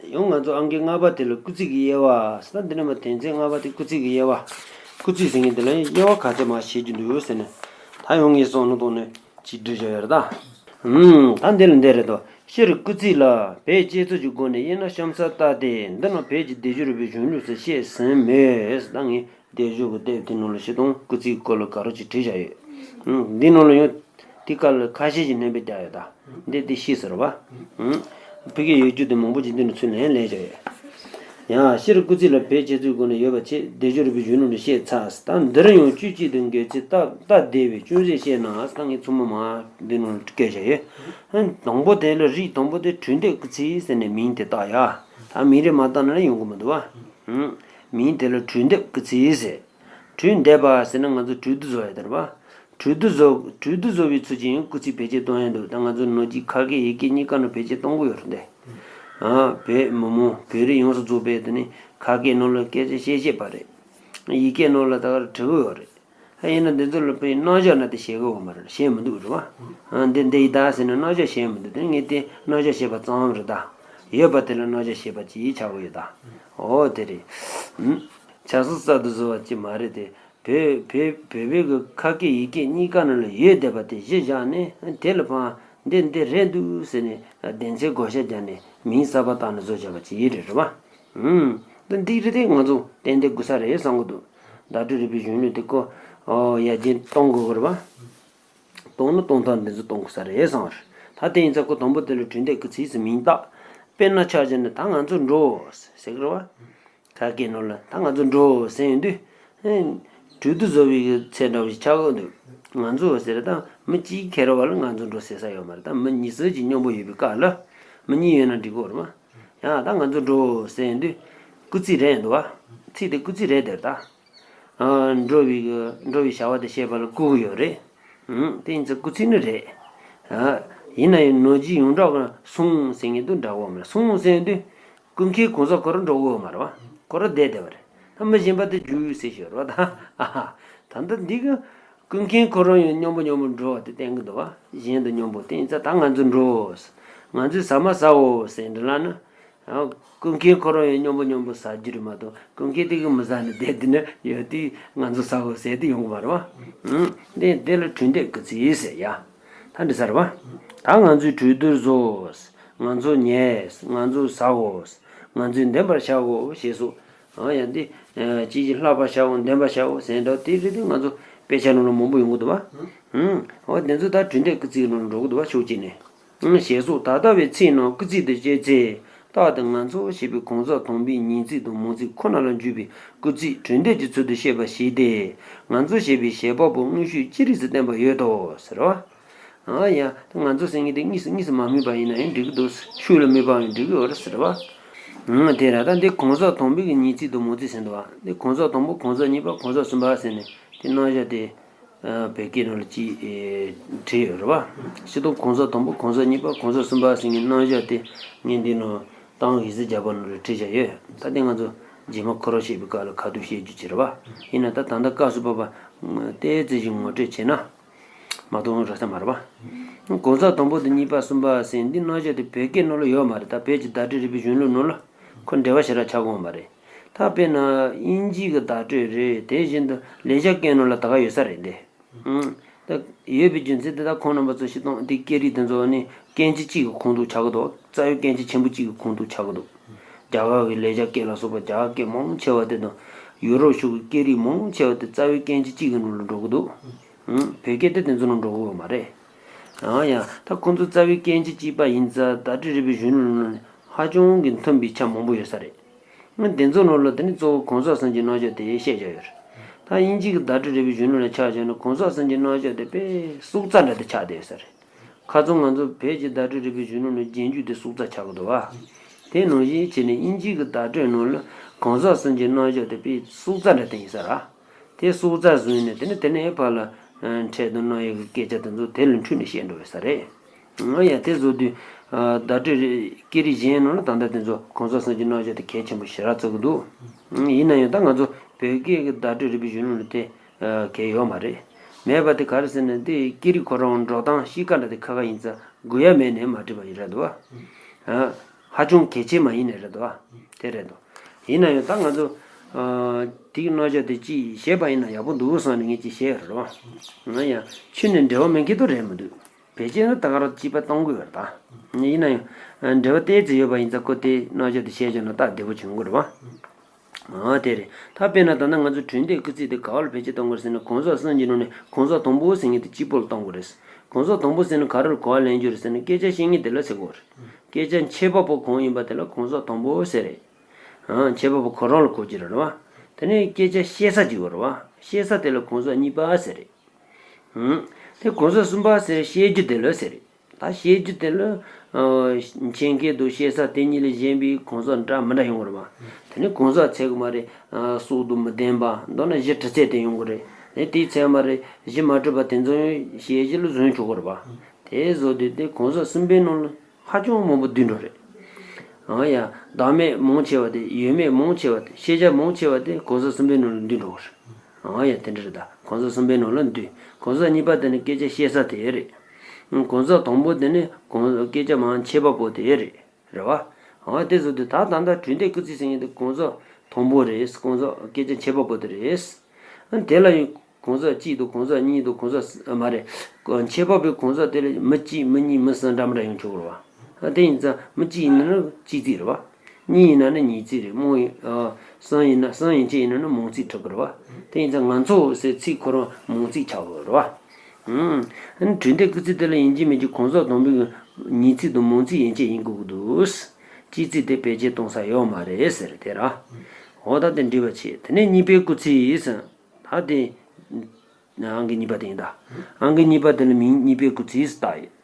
ཡང་ང་ཚོ་ཨང་ཀི་ལྔ་པ་དེ་ལ་སྐུལ་ཚིག་གི་དབྱེ་བ་ཟེར། ད་འདི་ནས་མ་དོན་ཚན་ལྔ་པ་དེ་སྐུལ་ཚིག་གི་དབྱེ་བ། སྐུལ་ཚིག་ཟེར་མཁན་དེ་ལ་ཡང་དབྱེ་བ་ག་ཚད་མ་ཕྱེ་རྒྱུ་འདུག་ཟེར་ནས། ད་ཡང་ངས་བསམ་བློ་བཏང་ནས་ཅིག་བྲིས་བཞག་ཡོད་རེད་ད། ཨུམ། ད་འདི་ལ་འདི་རེད་དོ། སྤྱིར་སྐུལ་ཚིག་ལ་བོད་སྤྱི་ཚོགས་ཀྱི་སྒོ་ནས་དབྱེ་ན་གཤམ་གསལ་ལྟར་ཏེ། འདི་ནང་བོད་ཀྱི་སྡེབ་སྦྱོར་རིག་པའི་གཞུང་ལུགས་སུ་བཤད་ཟིན་མོད། ད་ངས་སྡེབ་སྦྱོར་གྱི་དེབ་དེ་ནང་ལ་སྤྱིར་བཏང་སྐུལ་ཚིག་གི་སྐོར་ལ་ག་རེ་ཅིག་བྲིས་བཞག་ཡོད། ཨུམ། འདི་ནང་ལ་ཡང་དེ་ག་ལ་ཁ་ཤས་ཤིག་སྣོན་པ་བརྒྱབ་ཡོད་ད། འདི་དེ་ཤེས་ཟེར་བ། ཨུམ། ཕ་གིར་ཡོད་རྒྱུ་དེ་མང་པོ་ཅིག་འདི་ནས་ཚུར་ལེན་ལེན་བྱས་ཡོད། ཡང་སྤྱིར་སྐུལ་ཚིག་ལ་བོད་སྤྱི་ཚོགས་སྒོ་ནས་ཡོད་པ་ཆེ། སྡེབ་སྦྱོར་རིག་པའི་གཞུང་ལུགས་ནས་བཤད་ཚར། ད་འདིར་ཡང་དཔྱོད་ཅིག་དང་འགལ་ཚིག་སྟབས་སྟབས་བདེ་བས་ཅུང་ཟད་བཤད་ན། ད་ངས་ཚང་མ་མར་འདི་ནང་བཀོད་བཞག་ཡོད། ཨ་དང་པོ་དེ་ལ་རིགས་དང་པོ་དེ་གྲོས་འདེབས་སྐུལ་ཚིག་ཟེར་ནས་མིང་དེ་བཏགས་ཡ། ད་མིང་རེ་མ་བཏགས་ན་ཡོང་གི་མི་འདུག་བ། ཨུམ། མིང་དེ་ལ་གྲོས་འདེབས་སྐུལ་ཚིག་ཟེར། གྲོས་འདེབས་པ་ཟེར་ན་ང་ཚོ་གྲོས་བསྡུར་བཟོ་ཡ་དེ་རེད་པ། གྲོས་བསྡུར་བཟོ་གྲོས་བསྡུར་བཟོ་བའི་ཚུལ་གྱིས་ཡང་སྐུལ་ཚིག་བེད་སྤྱོད་གཏོང་ཡ་འདུག་ད་ང་ཚོ་ནང་གི་ཁ་སྐད་ཡིག་སྐད་གཉིས་ཀ་ནང་བེད་སྤྱོད་གཏོང་གི་ཡོད་རེད་དེ། ཨ་བོད་མི་མང་བོད་རིགས་ཡོངས་སུ་རྫོགས་པས་དེ་ནི་ཁ་སྐད་ནང་ལ་སྐད་ཆ་བཤད་ཤེས་པ་རེད། ཡིག་སྐད་ནང་ལ་ད་ག་རེ་འབྲི་གི་ཡོད་རེད། ཨ་ཡིན་ན་འདི་ཚོ་ལ་བོད་རྣམ་གཞག་ན་དེ་བཤད་གི་ཡོད་མ་རེད། བཤད་མི་འདུག་རེད་པ། ཨ་འདི་འདི་ཡི་ད་ཟེར་ན་རྣམ་གཞག་བཤད་མི་འདུག་དེ་ངས་དེ་རྣམ་གཞག་བཤད་པ་ཙམ་རེད་ད། ཡོད་པ་དེ་ལ་རྣམ་གཞག་བཤད་པ་ཅིག་ཆགས་ཀྱི་ཡོད་ད། ཨོ་དེ་རེད། ཨུམ། ཆ་ཚང་གསར་དུ་བཟོ་བ་ཅིག་མ་རེད་དེ། བོད་བོད་བོད་བོད་ཀྱི་ཁ་སྐད་ཡིག་སྐད་གཉིས་ཀ་ནང་ལ་ཡོད་བསྡད་པ་དེ་གཞི་བཞག་ནས་དེ་ལ་ཕར་འདི་འདི་རེད་འདུག་ཟེར་ནས་དོན་ཚན་བགོ་བཤའ་རྒྱག་ནས་མིང་གསར་པ་བཏགས་ནས་བཟོ་བྱས་པ་ཅིག་རེད་རེད་པ། ཨུམ། འདི་འདི་རེད་དེ་ང་ཚོ་ཏན་ཏན་དགོས་ས་རེད་བསམ་གི་འདུག་བརྡ་སྤྲོད་རིག་པའི་གཞུང་ལུགས་དེ་ཁོ་ཨོ་ཡར་རྒྱས་གཏོང་དགོས་གི་རེད་པ། གཏོང་ན་གཏོང་སྟངས་འདི་ཚོ་གཏོང་དགོས་ས་རེད་བསམ་པ་རེད། ད་དེ་ཡིན་ཙང་ཁོ་དང་པོ་དེ་ལ་གྲོས་འདེབས་སྐུལ་ཚིག་ཟེར་མིང་བཏགས། དཔེར་ན་ཆ་བཞག་ན་ད་ང་ཚོ་འགྲོ་ཟེར་གི་རེད་པ། ཁ་སྐད་ནང་ལ་ད་ང་ཚོ་འགྲོ་ཟེར་ཡོང་དུས། ཨེ། གྲོས་བསྡུར་བཟོ་བའི་གི་ཚད་འདྲ་བོ་ཞིག་ཆགས་ཀྱི་འདུག་ང་ཚོ་ཟེར་ད་མི་གཅིག་ཁེར་བ་ལ་ང་ཚོ་འགྲོ་ཟེར་ས་ཡོད་མ་རེད། ད་མི་ཉི་ཤུ་ཅིག་མཉམ་པོ་ཡོད་པའི་སྐབས་ལ། མི་གཉིས་ཡོད་ན་འགྲིག་གི་རེད་མ། ཡང་ད་ང་ཚོ་འགྲོ་ཟེར་ཡོང་དུས། སྐུལ་ཚིག་རེད་འདུག་བ། ཚིག་དེ་སྐུལ་ཚིག་རེད་དེར་ད། ཨ། འགྲོ་བའི་གི་འགྲོ་བའི་བྱ་བ་དེ་བྱེད་པ་ལ་བསྐུལ་གི་ཡོད་རེད། ཨང་། དེ་ཡིན་ཙང་སྐུལ་ཚིག་ནི་རེད། ཨ། ཡིན་ན་ཡང་ནང་གཞི་ཡོངས་གྲགས་ཀྱི་སོང་ཟེར་མཁན་དང་འདྲ་བོ་མ་རེད། སོང་ཟེར་ཡོང་དུས། སྐུལ་མཁན་གང་ཟག་ཁོ་རང་འགྲོ་གི་ཡོད་མ་རེད་བ། ཁོ་རང་བསྡད་བསྡད་པ་རེད། ད་མི་གཞན་པ་དེ་རྒྱུགས་ཟེར་ཞོར་བ་ད། ཨ་ཧ། ད་ལྟ་འདི་གི་སྐུལ་མཁན་ཁོ་རང་ཡང་མཉམ་པོ་མཉམ་པོ་འགྲོ་བ་དེ་བསྟན་གི་འདུག་བ། གཞན་དང་མཉམ་པོ་བསྟན་ཙང་ད་ང་ཚོ་འགྲོ། ང་ཚོས་ཟ་མ་ཟའོ་ཟེར་འདི་ལ་ནི། ཨ། སྐུལ་མཁན་ཁོ་རང་ཡང་མཉམ་པོ་མཉམ་པོ་ཟ་རྒྱུ་རེད་མ་གཏོགས་སྐུལ་མཁན་དེ་གི་མི་ཟ་ནས་བསྡད་དེ་ནི་ཡོད་དུས་ང་ཚོ་ཟའོ་ཟེར་དེ་ཡོང་གི་མ་རེད་བ། ཨང་། དེ་དེ་ལ་གྲོས་འདེབས་སྐུལ་ཚིག་ཟེར་ཡ། ད་འདི་ཟེར་བ། ད་ང་ཚོས་གྲོས་བསྡུར་བཟོ། ང་ཚོ་ཉལ། ང་ཚོ་ཟ་འོ། ང་ཚོས་འདེམས་པར་བྱ་འོ་ཞེས་སོགས། ཨ་ཡང་འདི། ཅིའི་ཕྱིར་ལྷག་པར་བྱ་འོ་འདེམས་པར་བྱ་འོ་ཟེར་འདྲ་དེ་རེད་དེ་ང་ཚོ་དཔེ་ཆ་ནང་ལ་མང་པོ་ཡོང་གི་འདུག་བ། ཧུམ། འོ་དེ་ཚོ་ད་གྲོས་འདེབས་སྐུལ་ཚིག་ནང་ལ་འགྲོ་གི་འདུག་བ་ཕྱོགས་གཅིག་ནས། ཞེས་སོགས་ད་ལྟ་བའི་ཚིག་རྣམས་སྐུལ་ཚིག་ཏུ་བྱས་ཚེ། རྟག་ཏུ་ང་ཚོ་ཞེས་པའི་གང་ཟག་དང་པོའི་མྱིང་ཚིག་དང་མང་ཚིག་ཁོ་ན་ལ་འཇུག་པའི་སྐུལ་ཚིག་གྲོས་འདེབས་ཀྱི་ཚུལ་དུ་བཤད་པ་ཞིག་སྟེ། ང་ཚོ་ཞེས་པའི་བྱེད་པ་པོ་དངོས་ཤུགས་ཅི་རིགས་སུ་བསྟན་པ་ཡོད་དོ་ཟེར་བ། ཨ་ཡ། ད་ང་ཚོ་ཟེར་མཁན་དེ་གཉིས་སུ་གཉིས་སུ་མ་སྨོས་པ་ཡིན་ན་ཡང་འགྲིག་གི་འདུག་ཤུགས་ལ་སྨོས་པའང་འགྲིག་གི་ཡོད་རེད་ཟེར་བ། ཨང་། དེ་ར་ད་འདི་གང་ཟག་དང་པོའི་གི་ཉིས་ཚིག་དང་མང་ཚིག་ཟེར་འདུག་བ། འདི་གང་ཟག་དང་པོ་གང་ཟག་གཉིས་པ་གང་ཟག་གསུམ་པ་ཟེར་ནས་དེ་རྣམ་གཞག་དེ། ཨ། བོད་སྐད་ནང་ལ་ཅིག་ཨེ་བྲིས་ཡོད་རེད་བ། སྤྱིར་བཏང་གང་ཟག་དང་པོ་གང་ཟག་གཉིས་པ་གང་ཟག་གསུམ་པ་ཟེར་མཁན་རྣམ་གཞག་དེ་ངས་འདི་ནང་གཏམ་དབྱེ་ཟེར་རྒྱག་པ་ནང་ལ་བྲིས་བཞག་ཡོད། ད་དེ་ང་ཚོ་རྗེས་མ་ཁོ་རང་བཤད་པའི་སྐབས་ལ་ཁ་ཐུག་བཤད་རྒྱུ་བྱེད་རེད་བ། ཡིན་ན་ད་ད་ལྟ་སྐབས་སུ་བབ་པ་ཏོག་ཙམ་ཞིག་ངོ་སྤྲོད་བྱས་ན། མ་གཏོགས་རག་ས་མ་རེད་པ། གང་ཟག་དང་པོ་དང་གཉིས་པ་གསུམ་པ་ཟེར་འདི་རྣམ་གཞག་དེ་བོད་སྐད་ནང་ལ་ཡོད་མ་རེད། ད་བོད་ཀྱི་བརྡ་སྤྲོད་རིག་པའི་གཞུང་ལུགས་ནང་ལ་ཁོ་འབྲེལ་བ་ཞེ་དྲག་ཆགས་ཀྱི་ཡོད་མ་རེད། ད་དཔེར་ན་དབྱིན་ཇིའི་གི་བརྡ་སྤྲོད་རེད། དེ་བཞིན་དུ་ལེགས་སྦྱར་སྐད་ནང་ལ་ད་ག་ཡོད་ས་རེད་དེ། ཨང་། ད་ཡོད་པའི་རྒྱུ་མཚན་དེ་ད་ཁོང་རྣམ་པ་ཚོ་སྤྱིར་བཏང་དེ་སྐད་རིགས་དེ་ཚོ་ནི་སྐད་ཆ་གཅིག་གི་ཁོངས་གཏོགས་ཆགས་ཀྱི་འདུག་རྩ་བའི་སྐད་ཆ་ཆེན་པོ་གཅིག་གི་ཁོངས་གཏོགས་ཆགས་ཀྱི་འདུག་རྒྱ་གར་གྱི་ལེགས་སྦྱར་སྐད་ལ་སོགས་པ་རྒྱ་གར་སྐད་མང་ཆེ་བ་དེ་དང་ཡུ་རོབ་ཕྱོགས་ཀྱི་སྐད་རིགས་མང་ཆེ་བ་དེ་རྩ་བའི་སྐད་ཆ་གཅིག་གི་ནང་ལ་འགྲོ་གི་འདུག་ཨང་། བོད་སྐད་དེ་དེ་ཚོ་ནང་འགྲོ་གི་ཡོད་མ་རེད། ཨང་། ཡང་ད་ཁོང་ཚོ་རྩ་བའི་སྐད་ཆ་གཅིག་པ་ཡིན་ཙང་བརྡ་སྤྲོད་རིག་པའི་གཞུང་ལུགས་ནང་ནས་ཧ་ཅང་གི་མཐུན་པའི་ཆ་མང་པོ་ཡོད་ས་རེད། ཨང་། དེ་ཚོ་ནང་ལ་དེ་ནི་གཙོ་བོ་གང་ཟག་གསུམ་གྱི་རྣམ་གཞག་དེ་བཤད་བཞག་ཡོད་རེད། ད་དབྱིན་ཇི་གི་བརྡ་སྤྲོད་རིག་པའི་གཞུང་ལུགས་ལ་ཆ་བཞག་ན་གང་ཟག་གསུམ་གྱི་རྣམ་གཞག་དེ་དཔེ་སྲོག་རྩ་འདྲ་དེ་ཆགས་བསྡད་ཡོད་ས་རེད། ཁ་སང་ང་ཚོ་བོད་ཀྱི་བརྡ་སྤྲོད་རིག་པའི་གཞུང་ལུགས་ནས་རྒྱན་རྒྱུ་དེ་སྲོག་རྩ་ཆགས་ཀྱི་འདུག་བ། དེ་ནང་བཞིན་བྱས་ནས་དབྱིན་ཇི་གི་བརྡ་སྤྲོད་ནང་ལ་གང་ཟག་གསུམ་གྱི་རྣམ་གཞག་དེ་དཔེ་སྲོག་རྩ་འདྲ་དེ་ཡིན་ས་རེད། དེ་སྲོག་རྩ་བཟུང་ནས་དེ་ནས་དེ་ནས་ཕར་ལ་ཨ་འཕྲལ་དུ་གནང་ཡག་གི་སྐད་ཆ་དེ་ཚོ་དེ་ལ་འཁྲུལ་ནས་བཤད་འགྲོ་བའི་ས་རེད། ཨང་། ཡ། དེ་བཟོ་དུས་ཨ་བརྡ་སྤྲོད་རིག་སྐད་རིགས་གཞན་ནང་ལ་ད་ལྟ་དེ་ཚོ་གང་ཟག་གསུམ་གྱི་རྣམ་གཞག་དེ་གལ་ཆེན་པོ་ཞེ་དྲག་བརྩི་གི་འདུག་ཨང་། ཡིན་ན་ཡང་ད་ང་ཚོ་བོད་སྐད་ཀྱི་བརྡ་སྤྲོད་རིག་པའི་གཞུང་ལུགས་ལ་དེ་ཨ་གལ་ཡོད་མ་རེད། མེད་པ་དེ་ག་རེ་ཟེར་ན་དེ་སྐད་རིགས་ཁོ་རང་འགྲོ་སྟངས་གཤིས་ཀ་འདྲ་དེ་ཁ་ཁ་ཡིན་ཙང་དགོས་ཡ་མེད་ནས་མ་བྲིས་པ་ཡིན་རེད་འདུག་བ། ཨ། ཧ་ཅང་གལ་ཆེན་མ་ཡིན་ནས་རེད་འདུག་བ། དེ་རེད་འདུག་ཡིན་ན་ཡང་ད་ང་ཚོ་ཨ་དེའི་རྣམ་གཞག་དེ་ཅིག་བཤད་པ་ཡིན་ན་ཡག་པོ་འདུག་བསམ་ནས་ངས་ཅིག་བཤད་ཡ་རེད་བ། ང་ཡང་ཆོས་ནས་འབྲེལ་བ་མེད་མཁན་དུ་རེད་མི་འདུག་བེད་སྤྱོད་ནི་ད་ག་རང་སྤྱི་པ་གཏོང་དགོས་པ་རེད་ད། ཡིན་ན་ཡང་འབྲེལ་བ་ཏོག་ཙམ་ཡོད་པ་ཡིན་ཙང་ཁོ་དེ་རྣམ་གཞག་དེ་བཤད་བྱུང་ན་སྟབས་བདེ་པོ་བྱུང་གི་རེད་བ། ཨ་དེ་རེད། ད་དཔེར་ན་ད་ལྟ་ང་ཚོ་འཕྲོས་འདེབས་སྐུལ་ཚིག་དེ་ག་བ་ལ་བེད་སྤྱོད་གཏོང་དགོས་རེད་ཟེར་ན་གང་ཟག་གསུམ་གྱི་ནང་ནས་གང་ཟག་དང་པོ་ཟེར་མཁན་དེ་གཅིག་པོ་ལ་གཏོང་དགོས་རེད། གང་ཟག་དང་པོ་ཟེར་ན་ག་རེ་ལ་གོ་བ་ལེན་རྒྱུ་རེད་ཟེར་ན་སྐད་ཆ་བཤད་མཁན་དེ་ལ་ཟེར་དགོས་རེད། སྐད་ཆ་འཆད་པ་པོ་གང་ཡིན་པ་དེ་ལ་གང་ཟག་དང་པོ་ཟེར་རེད། ཨང་། འཆད་པ་པོ་ཁོ་རང་ལ་གོ་རྒྱུ་རེད་བ། དེ་ནས་སྐད་ཆ་བཤད་ས་ཅིག་ཡོད་རེད་བ། བཤད་ས་དེ་ལ་གང་ཟག་གཉིས་པ་ཟེར་རེད། ཨང་། དེ་གང་ཟག་གསུམ་པ་ཟེར་བཤད་རྒྱུ་དེ་ལ་ཟེར་རེད། ད་བཤད་རྒྱུ་དེ་ལ་ཨ་འཆད་མཁན་དང་བཤད་ས་དེ་གཉིས་ལས་གཞན་པའི་གང་ཟག་འདྲ་མི་འདྲ་ཡོང་གི་རེད་བ། དེ་ནས་གང་ཟག་ཚད་གི་མ་རེད། ཨ་སྲོག་དང་མི་ལྡན་པ་མདོར་ན་གཞི་གྲི་ཚད་དེ་ཡོང་གི་རེད། དེ་དེའི་ཚད་མ་རེད། གཞི་མ་གྲུབ་པ་དེ་ཚོ་ཡང་བཤད་རྒྱུ་ལ་བཟུང་ཆོག་གི་རེད་བ། དེ་བཟོ་དུས་དེ་གང་ཟག་གསུམ་པའི་ནང་ལ་ཧ་ཅང་མང་པོ་འདུས་འགྲོ་རེད། ཨང་ཡ། བདག་མེད་མང་ཆེ་བ་དེ་ཡོད་མེད་མང་ཆེ་བ་དེ་ཤེས་བྱ་མང་ཆེ་བ་དེ་གང་ཟག་གསུམ་པའི་ནང་ལ་འདུས་འགྲོ་གི་རེད། ཨང་ཡ། དེ་འདྲ་རེད་ད། གང་ཟག་གསུམ་པའི་ནང་ལ་འདུས། གང་ཟག་གཉིས་པ་དེ་ནི་སྐད་ཆ་བཤད་ས་དེ་རེད། ཨང་། གང་ཟག་དང་པོ་དེ་ནི་གང་སྐད་ཆ་མང་ཆེ་བ་པོ་དེ་རེད། རེད་བ། ཨང་། དེ་བཟོ་དུས་ད་ད་ལྟ་འཕྲོས་འདེབས་སྐུལ་ཚིག་ཟེར་མཁན་དེ་གང་ཟག་དང་པོ་རེད། གང་ཟག་སྐད་ཆ་འཆད་པ་པོ་དེ་རེད། ཨང་། དེ་ལ་ཡང་གང་ཟག་གཅིག་དང་གང་ཟག་གཉིས་དང་གང་ཟག་ཨ་མ་རེད། འཆད་པ་པོའི་གང་ཟག་དེ་ལ་མི་གཅིག་མི་གཉིས་མི་གསུམ་འདྲ་མི་འདྲ་ཡོང་ཆོག་གི་རེད་བ། ཨ་དེ་ཡིན་ཙང་མི་གཅིག་ཡིན་ན་ནི་གཅིག་ཚིག་རེད་བ། གཉིས་ཡིན་ན་ནི་ཉིས་ཚིག་རེད། མང་ཡིན་ཨ་གསུམ་ཡིན་ན་གསུམ་ཡན་ཆད་ཡིན་ན་ནི་མང་ཚིག་གྲུབ་ཀྱི་རེད་བ། དེ་ཡིན་ཙང་ང་ཚོ་ཟེར་ཚིག་ཁོ་རང་མང་ཚིག་ཆགས་ཀྱི་རེད་བ། ཨང་། འཕྲོས་འདེབས་སྐུལ་ཚིག་དེ་ལ་ཡིན་གཅིག་མིན་གཅིག་གང་ཟག་དང་པོའི་ཉིས་ཚིག་དང་མང་ཚིག་ཡན་ཆད་ཡིན་དགོས་ཀྱི་འདུག་སྤྱི་ཚིག་དེ་བེད་སྤྱོད་གཏོང་ས་ཡོད་མ་རེད་ཟེར་དེ་ར། འོ་ད་དེ་འགྲིག་པ་བྱེད། དེ་ནས་གཉིས་པའི་སྐུལ་ཚིག་ཟེར། ད་དེ་ཨང་ཀི་གཉིས་པ་དེ་ཡིན་ད། ཨང་ཀི་གཉིས་པ་དེ་ལ་མིང་གཉིས་པའི་སྐུལ་ཚིག་ཟེར་བཏགས་ཡོད།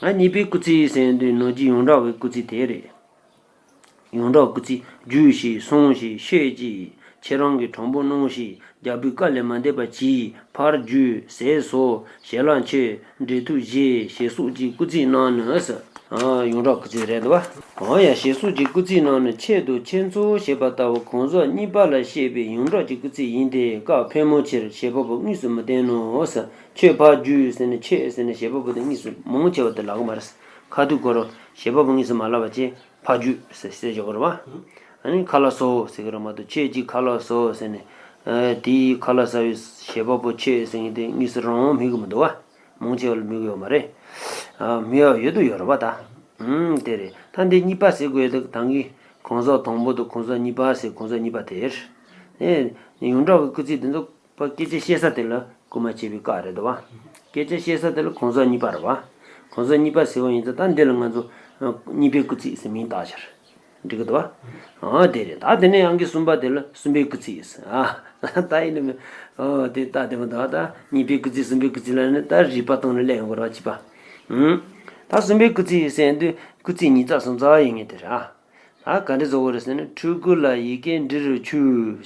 ཨ་གཉིས་པའི་སྐུལ་ཚིག་ཟེར་དུས་ནང་གི་ཡོངས་གྲགས་ཀྱི་སྐུལ་ཚིག་དེ་རེད། ཡོངས་གྲགས་སྐུལ་ཚིག་རྒྱུགས་ཤིག་སོང་ཞིག་ཤོད་ཅིག་ཁྱེད་རང་གིས་དྲང་པོ་གནང་ཞིག་རྒྱལ་པོའི་བཀའ་ལས་མ་འདས་པ་གྱིས། ཕར་རྒྱུགས། ཟས་ཟོ། ཞལ་ལག་མཆོད། འབྲེལ་ཐོགས་བཞེས། ཞེས་སོགས་ཀྱི་སྐུལ་ཚིག་རྣམས་ནི། ཨ་ཡོངས་གྲགས་སྐུལ་ཚིག་རེད་འདུག་བ། འོ་ཡ། ཞེས་སོགས་ཀྱི་སྐུལ་ཚིག་རྣམས་ནི་ཁྱེད་དང་ཁྱེད་ཚོ་ཞེས་པ་ལྟ་བུ་གང་ཟག་གཉིས་པ་ལ་བཤད་པའི་ཡོངས་གྲགས་ཀྱི་སྐུལ་ཚིག་ཡིན་ཏེ། སྐབས་ཕལ་མོ་ཆེར་བྱེད་པ་པོ་དངོས་སུ་མི་བསྟན་ནོ། ཁྱོད་ཕར་རྒྱུགས་ཟེར་ནས་ཁྱོད་ཟེར་ནས་བྱེད་པ་པོ་དེ་དངོས་སུ་མང་ཆེ་བ་དེ་ལབ་ཀྱི་མ་རེད། ཁ་ཐུག་ཁོ་རང་བྱེད་པ་པོ་དངོས་སུ་མ་ལབ་པ་བྱས། ཕར་རྒྱུགས་ཟེར་ཟེར་བཞག་གི་རེད་བ། ཨ་ནི་ཁ་ལག་ཟོ་ཟེར་གི་རེད་མ་གཏོགས་ཁྱོད་ཀྱིས་ཁ་ལག་ཟོ་ཟེར་ནས། ཨ་དེའི་ཁ་ལག་ཟ་བའི་བྱེད་པ་པོ་ཁྱོད་ཟེར་མཁན་དེ་དངོས་སུ་རང་དབང་སྨོས་གི་མི་འདུག་བ། མང་ཆེ་བ་ལ་སྨོས་གི་ཡོད་མ་རེད། ཨ་སྨོས་ཡ་ཡོད་དུ་ཡོད་རེད་བ་ད། ཨུམ་དེ་རེད། ད་འདི་གཉིས་པ་ཟེར་དགོས་ཡོད་དུ་ད་གིན་གང་ཟག་དང་པོ་དང་གང་ཟག་གཉིས་པ་ཟེར་གང་ཟག་གཉིས་པ་དེ་རེད། ཨེ་ཡོངས་གྲགས་ཀྱི་སྐུལ་ཚིག་དེ་ཚོ། པ་སྐད་ཆ་བཤད་ས་དེ་ལ་སྐུལ་མ་བྱེད་པའི་སྐབས་རེད་དོ་བ། སྐད་ཆ་བཤད་ས་དེ་ལ་གང་ཟག་གཉིས་པ་རེད་བ། གང་ཟག་གཉིས་པ་ཟེར་བ་ཡིན་ཙང་ད་འདི་ལ་ང་ཚོ་གཉིས་པའི་སྐུལ་ཚིག་ཟེར་མིང་བཏགས་ཤར། འགྲིག་གི་འདུག་བ། ཨ་དེ་རེད། ད་དེ་ནས་ཨང་ཀི་གསུམ་པ་དེ་ལ་གསུམ་པའི་སྐུལ་ཚིག་ཟེར། ཨ་ད་ཡིན་ནམ། ཨོ་དེ་ད་དེ་མ་ད་ད་གཉིས་པའི་སྐུལ་ཚིག་གསུམ་པའི་སྐུལ་ཚིག་ལ་ནི་ད་རིགས་པ་སྟོང་ནས་སླེབས་ཡོང་གི་རེད་བ། གཅིག་པ། ཨུམ། ད་གསུམ་པའི་སྐུལ་ཚིག་ཟེར་དུས་སྐུལ་ཚིག་ཉིས་རྩ་སུམ་རྩ་ཡིན་ངེས་དེ་ར། ད་ག་འདྲ་བཟོ་དགོས་རེད་ཟེར་ན། འཕྲུལ་སྐུལ་ལ་ཡི་གེ་འབྲི་རུ་ཆུག་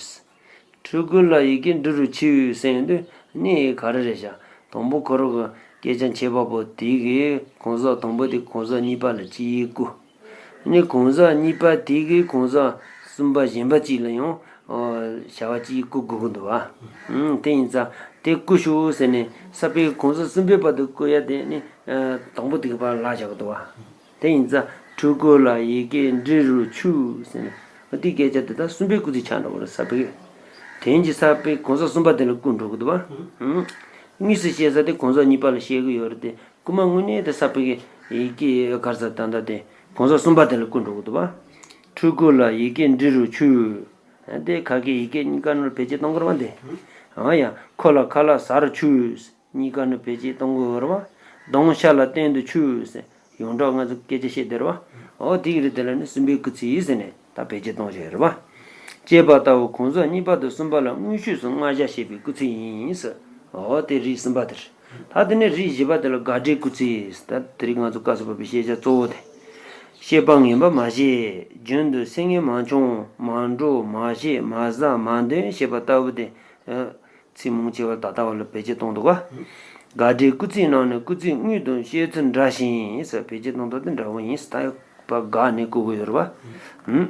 འཕྲུལ་སྐུལ་ལ་ཡི་གེ་འབྲི་རུ་ཆུག་ཟེར་དུས་ནི་ག་རེ་རེད་བྱ། དང་པོ་ཁོ་རང་གི་སྐད་ཆ་འཆད་པ་པོ་དེ་གིས་གང་ཟག་དང་པོ་དེ་གང་ཟག་གཉིས་པ་ལ་ཅི་ཡིས་བསྐུལ། ནི་གང་ཟག་གཉིས་པ་དེ་གིས་གང་ཟག་གསུམ་པ་གཞན་པ་གཅིག་ལ་ཡང་བྱ་བ་གཅིག་བསྐུལ་དགོས་ཀྱི་འདུག་བ། ཨུམ། དེ་ཡིན་ཙང་དེ་བསྐུལ་ཤོག་ཟེར་ནས་ས་པའི་གང་ཟག་གསུམ་པའི་བར་དུ་བསྐུལ་ཡ་དེ་ནི་དང་པོ་དེ་གི་བར་ལ་བཞག་གི་འདུག་བ། དེ་ཡིན་ཙང་འཕྲུལ་སྐུལ་ལ་ཡི་གེ་འབྲི་རུ་ཆུག་ཟེར་ནས་འོ་དེའི་སྐད་ཆ་དེ་ད་གསུམ་པའི་སྐུལ་ཚིག་ཆགས་འགྲོ་གི་རེད། ས་པའི་དེ་ཡིན་གྱི་ས་པའི་གང་ཟག་གསུམ་པ་དེ་ལ་བསྐུལ་འགྲོ་གི་འདུག་བ། ཨུམ། དངོས་སུ་བཤད་ས་དེ་གང་ཟག་གཉིས་པ་ལ་བཤད་གི་ཡོད་རེད་དེ། རྐུན་མ་དངོས་གནས་དེ་ས་པའི་གི་ཡི་གེ་གར་ས་ད་ལྟ་དེ་གང་ཟག་གསུམ་པ་དེ་ལ་བསྐུལ་འགྲོ་གི་འདུག་བ། འཕྲུལ་སྐུལ་ལ་ཡི་གེ་འབྲི་རུ་ཆུག་དེ་ཁ་སྐད་ཡི་གེ་གཉིས་ཀ་ནང་ལ་བེད་སྤྱོད་གཏོང་གི་རེད་བ་འདི། ཨ་ཡ། ཁོ་ལ་ཁ་ལག་ཟ་རུ་ཆུག་གཉིས་ཀ་ནང་བེད་སྤྱོད་གཏོང་གི་ཡོད་རེད་བ། གདོང་ཤ་ལ་བསྟན་དུ་ཆུག་ཟེར་ཡོངས་གྲགས་ང་ཚོ་སྐད་ཆ་བཤད་བསྡད་རེད་བ། འོ་དེ་གི་རེད། དེ་ལ་ནི་གསུམ་པའི་སྐུལ་ཚིག་ཟེར་ནས་ད་བེད་སྤྱོད་གཏོང་བཞིན་ཡོད་རེད་བ། ཅེས་པ་ལྟ་བུ་གང་ཟག་གཉིས་པ་དང་གསུམ་པ་ལ་དངོས་ཤུགས་སུ་བསྔགས་བརྗོད་བྱེད་པའི་སྐུལ་ཚིག་ཡིན་ཟེར། འོ་དེ་རིགས་གསུམ་པ་དེ་རེད། ད་དེ་ནས་རིགས་བཞི་པ་དེ་ལ་དགག་སྒྲའི་སྐུལ་ཚིག་ཟེར། ད་དེ་རིང་ང་ཚོ་སྐབས་སུ་བབས་པའི་བཤད་བྱ་གཙོ་བོ་དེ། བཤད་པ་ངན་པ་མ་བཤད། རྒྱུན་དུ་སེམས་ངན་མ་འཆང་། མ་འགྲོ། མ་བཤད། མ་ཟ། མ་འདོན་ཞེས་པ་ལྟ་བུ་དེ། ཚིག་མང་ཆེ་བ་ད་ལྟ་བ་ལ་བེད་སྤྱོད་གཏོང་འདུག་ག་དགག་སྒྲའི་སྐུལ་ཚིག་ནང་ནས་སྐུལ་ཚིག་དངོས་དང་བཤད་ཚུལ་འདྲ་ཞིང་ཟེར་བེད་སྤྱོད་གཏོང་སྟངས་དེ་འདྲ་བོ་ཡིན་ཟེར། ད་ཡོད་པ་དགག་ནས་བཀོད་དགོས་ཡོད་རེད་བ། ཨུམ།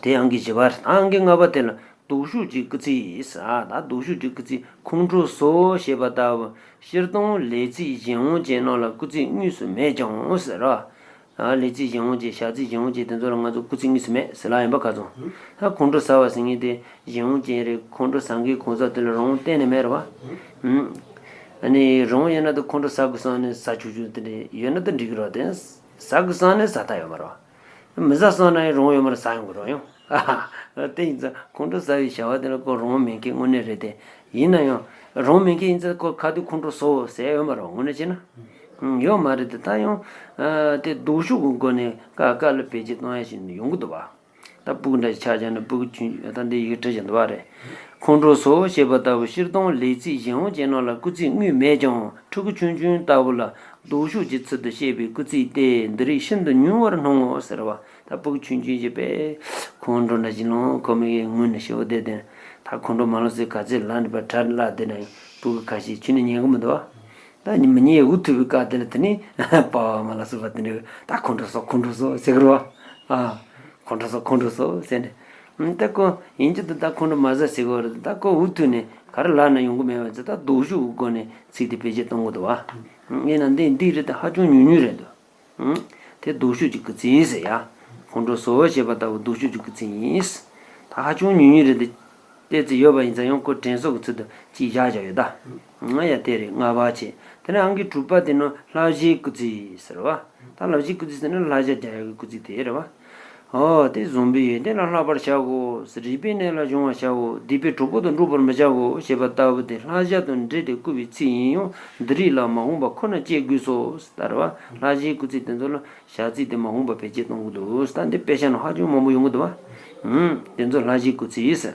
དེ་ཨང་ཀི་བཞི་པ་རེད། ད་ཨང་ཀི་ལྔ་པ་དེ་ལ་ལྡོག་ཕྱོགས་ཀྱི་སྐུལ་ཚིག་ཟེར། ད་ལྡོག་ཕྱོགས་ཀྱི་སྐུལ་ཚིག་ཁོང་ཁྲོ་བཟོ་ཞེས་པ་ལྟ་བུ། སྤྱིར་བཏང་ལས་ཚིག་གཞན་དབང་ཅན་རྣམས་ལ་སྐུལ་ཚིག་དངོས་སུ་མེད་ཀྱང་ཟེར་ར། ལས་ཚིག་གཞན་དབང་ཅན། བྱ་ཚིག་གཞན་དབང་ཅན་དེ་ཚོ་ལ་ང་ཚོ་སྐུལ་ཚིག་དངོས་སུ་མེད་ཟེར་ལབ་ཡིན་པ་ག་ཚོད། ད་ཁོང་ཁྲོ་ཟ་བ་ཟེར་མཁན་དེ་གཞན་དབང་ཅན་རེད། ཁོང་ཁྲོ་ཟ་མཁན་གང་ཟག་དེ་ལ་རང་དབང་གཏན་ནས་མེད་རེད་བ། ཨུམ། ཨ་ནི་རང་དབང་ཡོད་ན་ད་ཁོང་ཁྲོ་ཟ་དགོས་བསམ་ནས་ཟ་ཆོག་ཆོག་དེ་འདྲ་ཡོད་ན་ད་འགྲིག་གི་རེད་བ། དེ་ཟ་དགོས་བསམ་ནས་ཟ་ཐབས་ཡོད་མ་རེད་བ། མི་ཟ་བསམ་ན་ཡང་རང་དབང་ཡོད་མ་རེད། ཟ་ཡོང་གི་རེད་ཡང་། དེ་ཡིན་ཙང་ཁོང་ཁྲོ་ཟ་བའི་བྱ་བ་དེ་ལ་ཁོ་རང་དབང་མེད་མཁན་དངོས་གནས་རེད་དེ། ཡིན་ན་ཡང་རང་དབང་མེད་མཁན་ཡིན་ཙང་ཁོ་ག་དུས་ཁོང་ཁྲོ་ཟ་ཟེར་ཡོད་མ་རེད་བ། དངོས་གནས་བྱས་ན། ཡོད་མ་རེད་དེ། ད་ཡང་དེ་ལྡོག་ཕྱོགས་ཀྱི་སྒོ་ནས་ཀ་ཀ་ལ་བེད་སྤྱོད་གཏོང་ཡ་ཞིག་ཡོང་གི་འདུག་བ། ད་སྤུ་གུ་འདྲ་ཞིག་ཆགས་བྱས་ན་སྤུ་གུ་ཆུང་ཆུང་ད་འདི་ཡིག་བྲིས་བཞིན་འདུག་བ་རེད། ཁོང་ཁྲོ་བཟོ་ཞེས་པ་ལྟ་བུ་སྤྱིར་བཏང་ལས་ཚིག་གཞན་དབང་ཅན་རྣམས་ལ་སྐུལ་ཚིག་དངོས་མེད་ཀྱང་ཕྲུ་གུ་ཆུང་ཆུང་ལྟ་བུ་ལ་ལྡོག་ཕྱོགས་ཀྱི་ཚུལ་དུ་བཤད་པའི་སྐུལ་ཚིག་སྟེ། འདི་རིགས་ཤིན་ཏུ་ཉུང་བར་སྣང་ངོ་ཟེར་བ། ད་སྤུ་གུ་ཆུང་ཆུང་ཞིག་པས་ཁོང་ཁྲོ་འདྲ་ཞིག་ལངས། ཁོ་མོ་ཡི་ངུ་ནས་ཤི་བོ་བསྡད་དེ། ད་ཁོང་ཁྲོ་མ་ལངས་ཟེར་ག་ཚོད་ལབ་ནས་པ་གྲ་ལ་བསྡད་ན་ཡང་སྤུ་གུ་ཁ་ཤས་ཁྱོན་ནས་ཉན་གི་མི་འདུག་བ། ད་ཉི་མ་ཉལ་འུ་ཐུག་པའི་སྐབས་དེ་ལ་དེ་ནི་པ་བ་མ་ལ་སོགས་པ་དེ་འདྲ་ད་ཁོང་ཁྲོ་བཟོ། ཁོང་ཁྲོ་བཟོ་ཟེར་གི་རེད་བ། ཨ། ཁོང་ཁྲོ་བཟོ། ཁོང་ཁྲོ་བཟོ་ཟེར་ནས། ཨ། ད་ཁོ་ཡིན་གྱི་འདུག་ད་ཁོང་ཁྲོ་མ་ཟ་ཟེར་གི་རེད། ད་ཁོ་འུ་ཐུག་ནས་ག་རེ་ལབ་ན་ཡོང་གི་མེད་པ་ཚོ་ད་ལྡོག་ཕྱོགས་ཀྱི་སྒོ་ནས་ཚིག་དེ་བེད་སྤྱོད་གཏོང་གི་འདུག་བ། ཡིན་ན་འདི་འདི་རེད། ད་ཧ་ཅང་ཉུང་ཉུང་རེད་འདུག་ཨང་། དེ་ལྡོག་ཕྱོགས་ཀྱི་སྐུལ་ཚིག་ཟེར་ཡ། ཁོང་ཁྲོ་བཟོ་ཞེས་པ་ལྟ་བུ་ལྡོག་ཕྱོགས་ཀྱི་སྐུལ་ཚིག་ཡིན། ད་ཧ་ཅང་ཉུང་ཉུང་རེད་དེ། ཏོག་ཙམ་ཡོད་པ་ཡིན་ཙང་ཡང་ཁོ་དྲན་གསོ་གི་ཚུལ་དུ་གཅིག་བཞག་བཞག་ཡོད་ད། ང་ཡ་དེ་རེད། ལྔ་པ་བྱས། དེ་ནས་ཨང་ཀི་དྲུག་པ་དེ་ནི་བསླབ་བྱའི་སྐུལ་ཚིག་ཟེར་བ། ད་བསླབ་བྱའི་སྐུལ་ཚིག་ཟེར་ན་བསླབ་བྱ་རྒྱག་ཡག་གི་སྐུལ་ཚིག་དེ་རེད་བ། ཨོ། དེ་བཟང་པོའི་ཡོན་ཏན་ལ་བསླབ་པར་བྱའོ། རིག་པའི་གནས་ལ་སྦྱོང་བར་བྱའོ། སྡིག་པའི་གྲོགས་པོ་དང་འགྲོགས་པར་མི་བྱའོ་ཞེས་པ་ལྟ་བུ་དེ་བསླབ་བྱ་དང་འབྲེལ་ཏེ་བསྐུལ་བའི་ཚིག་ཡིན་ཡང་འདི་རིགས་ལ་མ་འོངས་པ་ཁོ་ན་སྤྱད་དགོས་སོ། ད་རེད་བ། བསླབ་བྱའི་སྐུལ་ཚིག་དེ་ཚོ་ལ་བྱ་ཚིག་དེ་མ་འོངས་པ་བེད་སྤྱོད་གཏོང་གི་འདུག་ད་འདི་དཔེ་ཆ་ནང་ཧ་ཅང་མང་པོ་ཡོང་གི་འདུག་བ། ཨུམ། དེ་ཚོ་བསླབ་བྱའི་སྐུལ་ཚིག་ཟེར།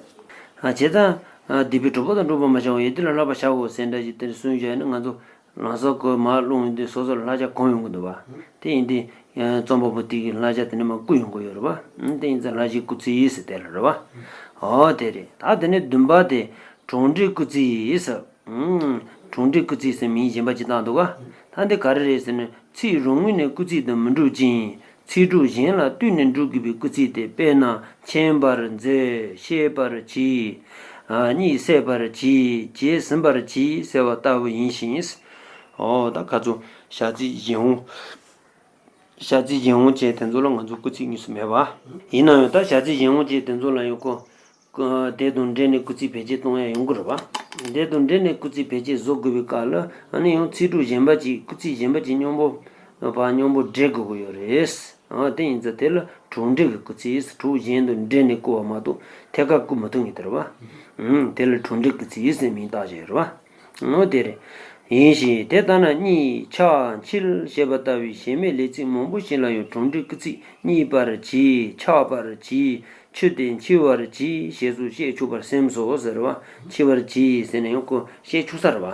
ཨ། བྱས་ཙང་། ཨ། སྡིག་པའི་གྲོགས་པོ་དང་འགྲོགས་པར་མི་བྱའོ། ཡོན་ཏན་ལ་བསླབ་པར་བྱའོ་ཟེར་འདྲ་ཞིག་དེར་གསུངས་བཞག་ན་ང་ཚོ་ལམ་སང་ཁོ་མར་ལྷུང་ཡོང་དུས་སོ་སོ་ལ་བསླབ་བྱ་གང་ཡོང་གི་འདུག་བ། དེ་ཡིན་དུས། རྩོམ་པ་པོ་དེ་གིས་བསླབ་བྱ་དེ་ནས་མར་བསྐུལ་ཡོང་གི་ཡོད་རེད་བ། ཨུམ། དེ་ཡིན་ཙང་བསླབ་བྱའི་སྐུལ་ཚིག་ཟེར་དེ་ལ་རེད་བ། ཨོ་དེ་རེད། ད་དེ་ནས་བདུན་པ་དེ་གྲུབ་འབྲས་སྐུལ་ཚིག་ཟེར། ཨུམ། གྲུབ་འབྲས་སྐུལ་ཚིག་ཟེར་མིང་གཞན་པ་ཅིག་བཏགས་འདུག་ག་ད་འདི་ག་རེ་རེད་ཟེར་ན། ཚིག་རང་ངོས་ནས་སྐུལ་ཚིག་དང་མི་འགྲུབ་ཅིང་། ཚིག་གྲོགས་གཞན་ལ་ལྟོས་ནས་འགྲུབ་དགོས་པའི་སྐུལ་ཚིག་སྟེ། དཔེར་ན། མཁྱེན་པར་མཛོད། ཤེས་པར་གྱིས། ཨ། གཉིད་སད་པར་གྱིས། གྱེས་ཟིན་པར་གྱིས་ཟེར་བ་ལྟ་བུ་ཡིན་ཞིང་། ཨོ། ད་ག་ཚོད་བྱ་ཚིག་གཞན་དབང་། བྱ་ཚིག་གཞན་དབང་ཅན་དེ་ཚོ་ལ་ང་ཚོ་སྐུལ་ཚིག་དངོས་སུ་མེད་པ། ཡིན་ན་ཡང་ད་བྱ་ཚིག་གཞན་དབང་ཅན་དེ་ཚོ་ལ་ཡང་ཁོ། དེ་དང་འབྲེལ་ནས་སྐུལ་ཚིག་བེད་སྤྱོད་གཏོང་ཡ་ཡོང་གི་རེད་བ། དེ་དང་འབྲེལ་ནས་སྐུལ་ཚིག་བེད་སྤྱོད་བཟོ་དགོས་པའི་སྐབས་ལ་ཨ་ནི་ཡང་ཚིག་གྲོགས་གཞན་པ་ཅིག་སྐུལ་ཚིག་གཞན་པ་ཅིག་མཉམ་པོ་བ་མཉམ་པོ་འབྲེལ་དགོས་ཀྱི་ཡོད་རེད། ཨ། དེ་ཡིན་ཙང་དེ་ལ་གྲུབ་འབྲས་ཀྱི་སྐུལ་ཚིག་གྲོགས་གཞན་དང་འབྲེལ་ནས་བཀོལ་བ་མ་གཏོགས་ཐད་ཀར་བཀོལ་མི་ཐུབ་ངེས་དེ་རེད་བ། ཨུམ། དེ་ལ་གྲུབ་འབྲས་སྐུལ་ཚིག་ཟེར་མིང་བཏགས་བཞག་ཡོད་རེད་བ། འོ་དེ་རེད། ཡིན་ཞིང་དེ་ལྟ་ན་གཉིད། ཆགས། འཆི་ཞེས་པ་ལྟ་བུའི་གཞན་མའི་ལས་ཚིག་མང་པོ་ཞིག་ལ་ཡང་གྲུབ་འབྲས་སྐུལ་ཚིག་གཉིད་པར་གྱིས། ཆགས་པར་གྱིས། ཆུ་དེ་འཆི་བར་གྱིས་ཞེས་སོགས་བཤད་ཆོག་པར་སེམས་སོ་ཟེར་བ། འཆི་བར་གྱིས་ཟེར་ན་ཡང་ཁོ་བཤད་ཆོག་ས་རེད་བ།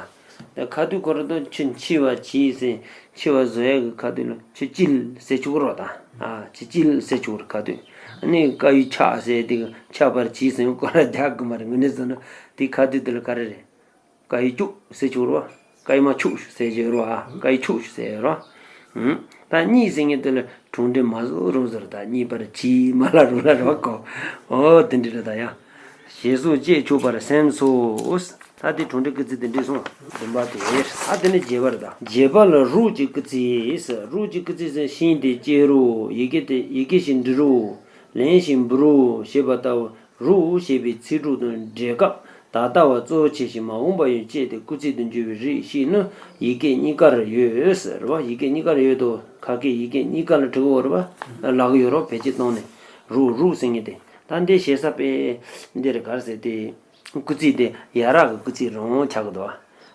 ཁ་ཐུག་ཁོ་ར་དང་ཆུ་འཁྱིལ་བ་གྱིས་ཟེར། འཁྱིལ་བ་བཟོ་ཡ་གི་ཁ་ཐུག་ལ་ཆུ་སྐྱིལ་ཟེར་ཆོག་རོགས་དང་། ཨ་ཆུ་སྐྱིལ་ཟེར་ཆོག་རོགས་ཁ་ཐུག་ཨ་ནི་དཀར་ཡོལ་ཆགས་ཟེར་དེ་གི་ཆགས་པར་གྱིས་ཟེར་ཡང་ཁོ་ར་རྒྱག་གི་མ་རེད། ངོས་ནས་བཟོ་ན་དེ་ཁ་ཐུག་དེ་ལ་ག་རེ་རེད། དཀར་ཡོལ་ཅུག་ཟེར་ཆོག་རོགས། དཀར་ཡོལ་མ་ཆུག་ཟེར་ཆོག་རོགས། ཨ་དཀར་ཡོལ་ཆུག་ཟེར་རོགས། ཨུམ། ད་གཉིས་ཟེར་མཁན་དེ་ལ་གྲུང་འབྲས་མ་བཟོ་རུང་ཟེར། ད་གཉིས་པར་གྱིས་མ་ལ་རུང་ལ་རོགས་གོ། ཨོ་དེ་འདྲ་རེད་ད་ཡ། ཞེས་སོགས་བཅད་ཆོག་པར་སེམས་སོ། ད་དེ་གྲུང་འབྲས་སྐུལ་ཚིག་དེ་འདྲས་སོང་། བདུན་པ་དེ། ད་དེ་ནི་བརྒྱད་པར་ད། བརྒྱད་པ་ལ་རོགས་ཀྱི་སྐུལ་ཚིག་ཟེར། རོགས་ཀྱི་སྐུལ་ཚིག་ཟེར། ཤིང་དེ་བཅད་རོགས། ཡི་གེ་དེ་ཡི་གེ་ཞིག་འབྲི་རོགས། ལན་ཞིག་འབུལ་རོགས་ཞེས་པ་ལྟ་བུ། རོགས་ཞེས་པའི་ཚིག་གྲོགས་དང་འབྲེལ་སྐབས་ད་ལྟ་བ་གཙོ་བོ་བྱས་ཤིང་མ་འོངས་པ་ཡང་བཅད་དེ་སྐུལ་ཚིག་ཏུ་འགྱུར་བའི་རིགས་ཤིག་ནི་ཡི་གེ་གཉིས་ཀར་ཡོད་ཟེར་བ། ཡི་གེ་གཉིས་ཀར་ཡོད་དོ། ཁ་སྐད་ཡི་གེ་གཉིས་ཀ་ལ་འབྲི་གི་ཡོད་རེད་པ། ལབ་ཀྱི་ཡོད་རེད་པ། བེད་སྤྱོད་བཏང་ནས། རོགས་རོགས་ཟེར་མཁན་དེ། ད་འདི་ཞེ་ས་པས་འདི་རེད། ག་རེ་ཟེར་དེ། སྐུལ་ཚིག་དེ་ཡ་རབས་ཀྱི་སྐུལ་ཚིག་རང་ཆགས་ཀྱི་འདུག་